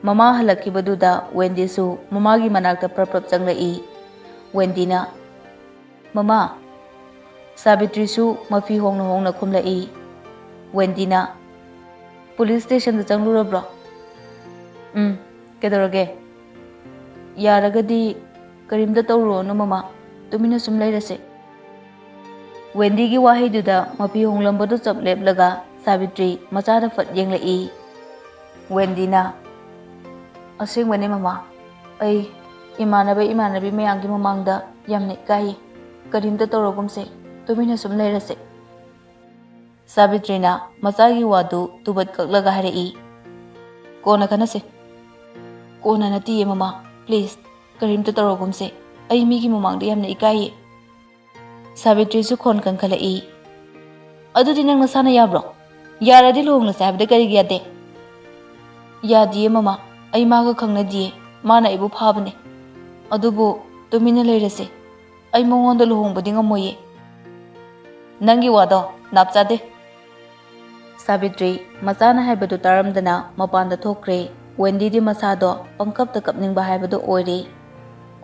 ꯃꯃꯥ ꯍꯜꯂꯛꯈꯤꯕꯗꯨꯗ ꯋꯦꯟꯗꯤꯁꯨ ꯃꯃꯥꯒꯤ ꯃꯅꯥꯛꯇ ꯄ꯭ꯔꯞ ꯄ꯭ꯔꯞ ꯆꯪꯂꯛꯏ꯫ ꯋꯦꯟꯗꯤꯅ, "ꯃꯃꯥ!" ꯁꯥꯕꯤꯇ꯭ꯔꯤꯁꯨ ꯃꯐꯤ ꯍꯣꯡꯅ ꯍꯣꯡꯅ ꯈꯨꯝꯂꯛꯏ꯫ ꯋꯦꯟꯗꯤꯅ, "ꯄꯨꯂꯤꯁ ꯁ꯭ꯇꯦꯁꯟꯗ ꯆꯪꯂꯨꯔꯕ꯭ꯔꯣ?" "ꯎꯝ, ꯀꯩꯗꯧꯔꯒꯦ?" "ꯌꯥꯔꯒꯗꯤ ꯀꯔꯤꯝꯇ ꯇꯧꯔꯨꯔꯅꯨ ꯃꯃꯥ, ꯇꯨꯃꯤꯟꯅ ꯁꯨꯝ ꯂꯩꯔꯁꯦ꯫" ꯋꯦꯟꯗꯤꯒꯤ ꯋꯥꯍꯩꯗꯨꯗ ꯃꯐꯤ ꯍꯣꯡꯂꯝꯕꯗꯨ ꯆꯞ ꯂꯦꯞꯂꯒ ꯁꯥꯕꯤꯇ꯭ꯔꯤ ꯃꯆꯥꯗ ꯐꯠ ꯌꯦꯡꯂꯛꯏ꯫ ꯋꯦꯟꯗꯤꯅ, "ꯑꯁꯦꯡꯕꯅꯦ ꯃꯃꯥ, ꯑꯩ ꯏꯃꯥꯟꯅꯕ ꯏꯃꯥꯟꯅꯕꯤ ꯃꯌꯥꯝꯒꯤ ꯃꯃꯥꯡꯗ ꯌꯥꯝꯅ ꯏꯀꯥꯏꯌꯦ꯫ ꯀꯔꯤꯝꯇ ꯇꯧꯔꯒꯨꯝꯁꯦ, ꯇꯨꯃꯤꯟꯅ ꯁꯨꯝ ꯂꯩꯔꯁꯦ꯫" ꯁꯥꯕꯤꯇ꯭ꯔꯤꯅ ꯃꯆꯥꯒꯤ ꯋꯥꯗꯨ ꯇꯨꯕꯠ ꯀꯛꯂꯒ ꯍꯥꯏꯔꯛꯏ, "ꯀꯣꯟꯅ ꯈꯟꯅꯁꯦ꯫" "ꯀꯣꯟꯅ ꯅꯠꯇꯤꯌꯦ ꯃꯃꯥ, ꯄ꯭ꯂꯤꯖ, ꯀꯔꯤꯝꯇ ꯇꯧꯔꯒꯨꯝꯁꯦ꯫ ꯑꯩ ꯃꯤꯒꯤ ꯃꯃꯥꯡꯗ ꯌꯥꯝꯅ ꯏꯀꯥꯏꯌꯦ꯫" ꯁꯥꯕꯤꯇ꯭ꯔꯤꯁꯨ ꯈꯣꯟ ꯀꯟꯈꯠꯂꯛꯏ, "ꯑꯗꯨꯗꯤ ꯅꯪ ꯅꯁꯥꯅ ꯌꯥꯕ꯭ꯔꯣ? ꯌꯥꯔꯗꯤ ꯂꯨꯍꯣꯡꯂꯁꯦ ꯍꯥꯏꯕꯗ ꯀꯔꯤꯒꯤ ꯌꯥꯗꯦ?" "ꯌꯥꯗꯤꯌꯦ ꯃꯃꯥ, ꯑꯩ ꯃꯥꯒ ꯈꯪꯅꯗꯤꯌꯦ, ꯃꯥꯅ ꯑꯩꯕꯨ ꯐꯥꯕꯅꯦ꯫ ꯑꯗꯨꯕꯨ ꯇꯨꯃꯤꯟꯅ ꯂꯩꯔꯁꯦ, ꯑꯩ ꯃꯉꯣꯟꯗ ꯂꯨꯍꯣꯡꯕꯗꯤ ꯉꯝꯃꯣꯏꯌꯦ꯫" "ꯅꯪꯒꯤ ꯋꯥꯗꯣ ꯅꯥꯞ ꯆꯥꯗꯦ꯫" ꯁꯥꯕꯤꯇ꯭ꯔꯤ ꯃꯆꯥꯅ ꯍꯥꯏꯕꯗꯨ ꯇꯥꯔꯝꯗꯅ ꯃꯄꯥꯟꯗ ꯊꯣꯛꯈ꯭ꯔꯦ꯫ ꯋꯦꯟꯗꯤꯗꯤ ꯃꯁꯥꯗꯣ ꯄꯪꯀꯞꯇ ꯀꯞꯅꯤꯡꯕ ꯍꯥꯏꯕꯗꯨ ꯑꯣꯏꯔꯦ꯫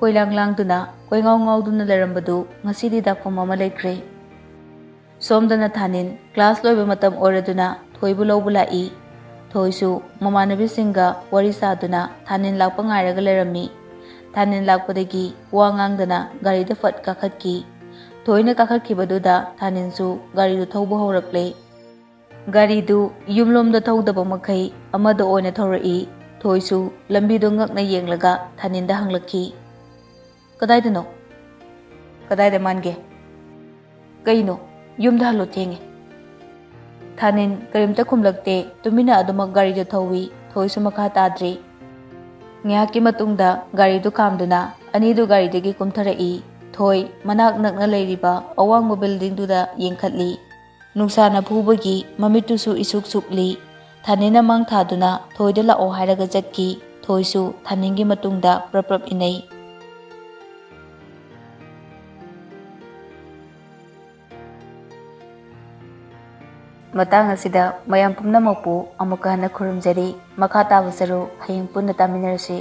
ꯀꯣꯏꯂꯥꯡ ꯂꯥꯡꯗꯨꯅ ꯀꯣꯏꯉꯥꯎ ꯉꯥꯎꯗꯨꯅ ꯂꯩꯔꯝꯕꯗꯨ ꯉꯁꯤꯗꯤ ꯗꯥꯛꯐꯝ ꯑꯃ ꯂꯩꯈ꯭ꯔꯦ꯫ ꯁꯣꯝꯗꯅ ꯊꯥꯅꯤꯟ ꯀ꯭ꯂꯥꯁ ꯂꯣꯏꯕ ꯃꯇꯝ ꯑꯣꯏꯔꯗꯨꯅ ꯊꯣꯏꯕꯨ ꯂꯧꯕ ꯂꯥꯛꯏ꯫ ꯊꯣꯏꯁꯨ ꯃꯃꯥꯟꯅꯕꯤꯁꯤꯡꯒ ꯋꯥꯔꯤ ꯁꯥꯗꯨꯅ ꯊꯥꯅꯤꯟ ꯂꯥꯛꯄ ꯉꯥꯏꯔꯒ ꯂꯩꯔꯝꯃꯤ꯫ ꯊꯥꯅꯤꯟ ꯂꯥꯛꯄꯗꯒꯤ ꯋꯥ ꯉꯥꯡꯗꯅ ꯒꯥꯔꯤꯗ ꯐꯠ ꯀꯥꯈꯠꯈꯤ꯫ ꯊꯣꯏꯅ ꯀꯥꯈꯠꯈꯤꯕꯗꯨꯗ ꯊꯥꯅꯤꯟꯁꯨ ꯒꯥꯔꯤꯗꯨ ꯊꯧꯕ ꯍꯧꯔꯛꯂꯦ꯫ ꯒꯥꯔꯤꯗꯨ ꯌꯨꯝꯂꯣꯝꯗ ꯊꯧꯗꯕ ꯃꯈꯩ ꯑꯃꯗ ꯑꯣꯏꯅ ꯊꯧꯔꯛꯏ꯫ ꯊꯣꯏꯁꯨ ꯂꯝꯕꯤꯗꯣ ꯉꯛꯅ ꯌꯦꯡꯂꯒ ꯊꯥꯅꯤꯟꯗ ꯍꯪꯂꯛꯈꯤ, "ꯀꯗꯥꯏꯗꯅꯣ?" "ꯀꯗꯥꯏꯗ ꯃꯥꯟꯒꯦ?" "ꯀꯩꯅꯣ, ꯌꯨꯝꯗ ꯍꯜꯂꯣ, ꯊꯦꯡꯉꯦ꯫" ꯊꯥꯅꯤꯟ ꯀꯔꯤꯝꯇ ꯈꯨꯝꯂꯛꯇꯦ꯫ ꯇꯨꯃꯤꯟꯅ ꯑꯗꯨꯃꯛ ꯒꯥꯔꯤꯗꯨ ꯊꯧꯏ꯫ ꯊꯣꯏꯁꯨ ꯃꯈꯥ ꯇꯥꯗ꯭ꯔꯤ꯫ ꯉꯥꯏꯍꯥꯛꯀꯤ ꯃꯇꯨꯡꯗ ꯒꯥꯔꯤꯗꯨ ꯈꯥꯝꯗꯨꯅ ꯑꯅꯤꯗꯨ ꯒꯥꯔꯤꯗꯒꯤ ꯀꯨꯝꯊꯔꯛꯏ꯫ ꯊꯣꯏ ꯃꯅꯥꯛ ꯅꯛꯅ ꯂꯩꯔꯤꯕ ꯑꯋꯥꯡꯕ ꯕꯤꯜꯗꯤꯡꯗꯨꯗ ꯌꯦꯡꯈꯠꯂꯤ꯫ ꯅꯨꯡꯁꯥꯅ ꯐꯨꯕꯒꯤ ꯃꯃꯤꯠꯇꯨꯁꯨ ꯏꯁꯨꯛ ꯁꯨꯛꯂꯤ꯫ ꯊꯥꯅꯤꯅ ꯃꯥꯡ ꯊꯥꯗꯨꯅ ꯊꯣꯏꯗ ꯂꯥꯛꯑꯣ ꯍꯥꯏꯔꯒ ꯆꯠꯈꯤ꯫ ꯊꯣꯏꯁꯨ ꯊꯥꯅꯤꯡꯒꯤ ꯃꯇꯨꯡꯗ ꯄ꯭ꯔꯞ ꯄ꯭ꯔꯞ ꯏꯟꯅꯩ꯫ ꯃꯇꯥꯡ ꯑꯁꯤꯗ ꯃꯌꯥꯝ ꯄꯨꯝꯅꯃꯛꯄꯨ ꯑꯃꯨꯛꯀ ꯍꯟꯅ ꯈꯨꯔꯨꯝꯖꯔꯤ꯫ ꯃꯈꯥ ꯇꯥꯕ ꯁꯔꯨꯛ ꯍꯌꯦꯡ ꯄꯨꯟꯅ ꯇꯥꯃꯤꯟꯅꯔꯁꯤ꯫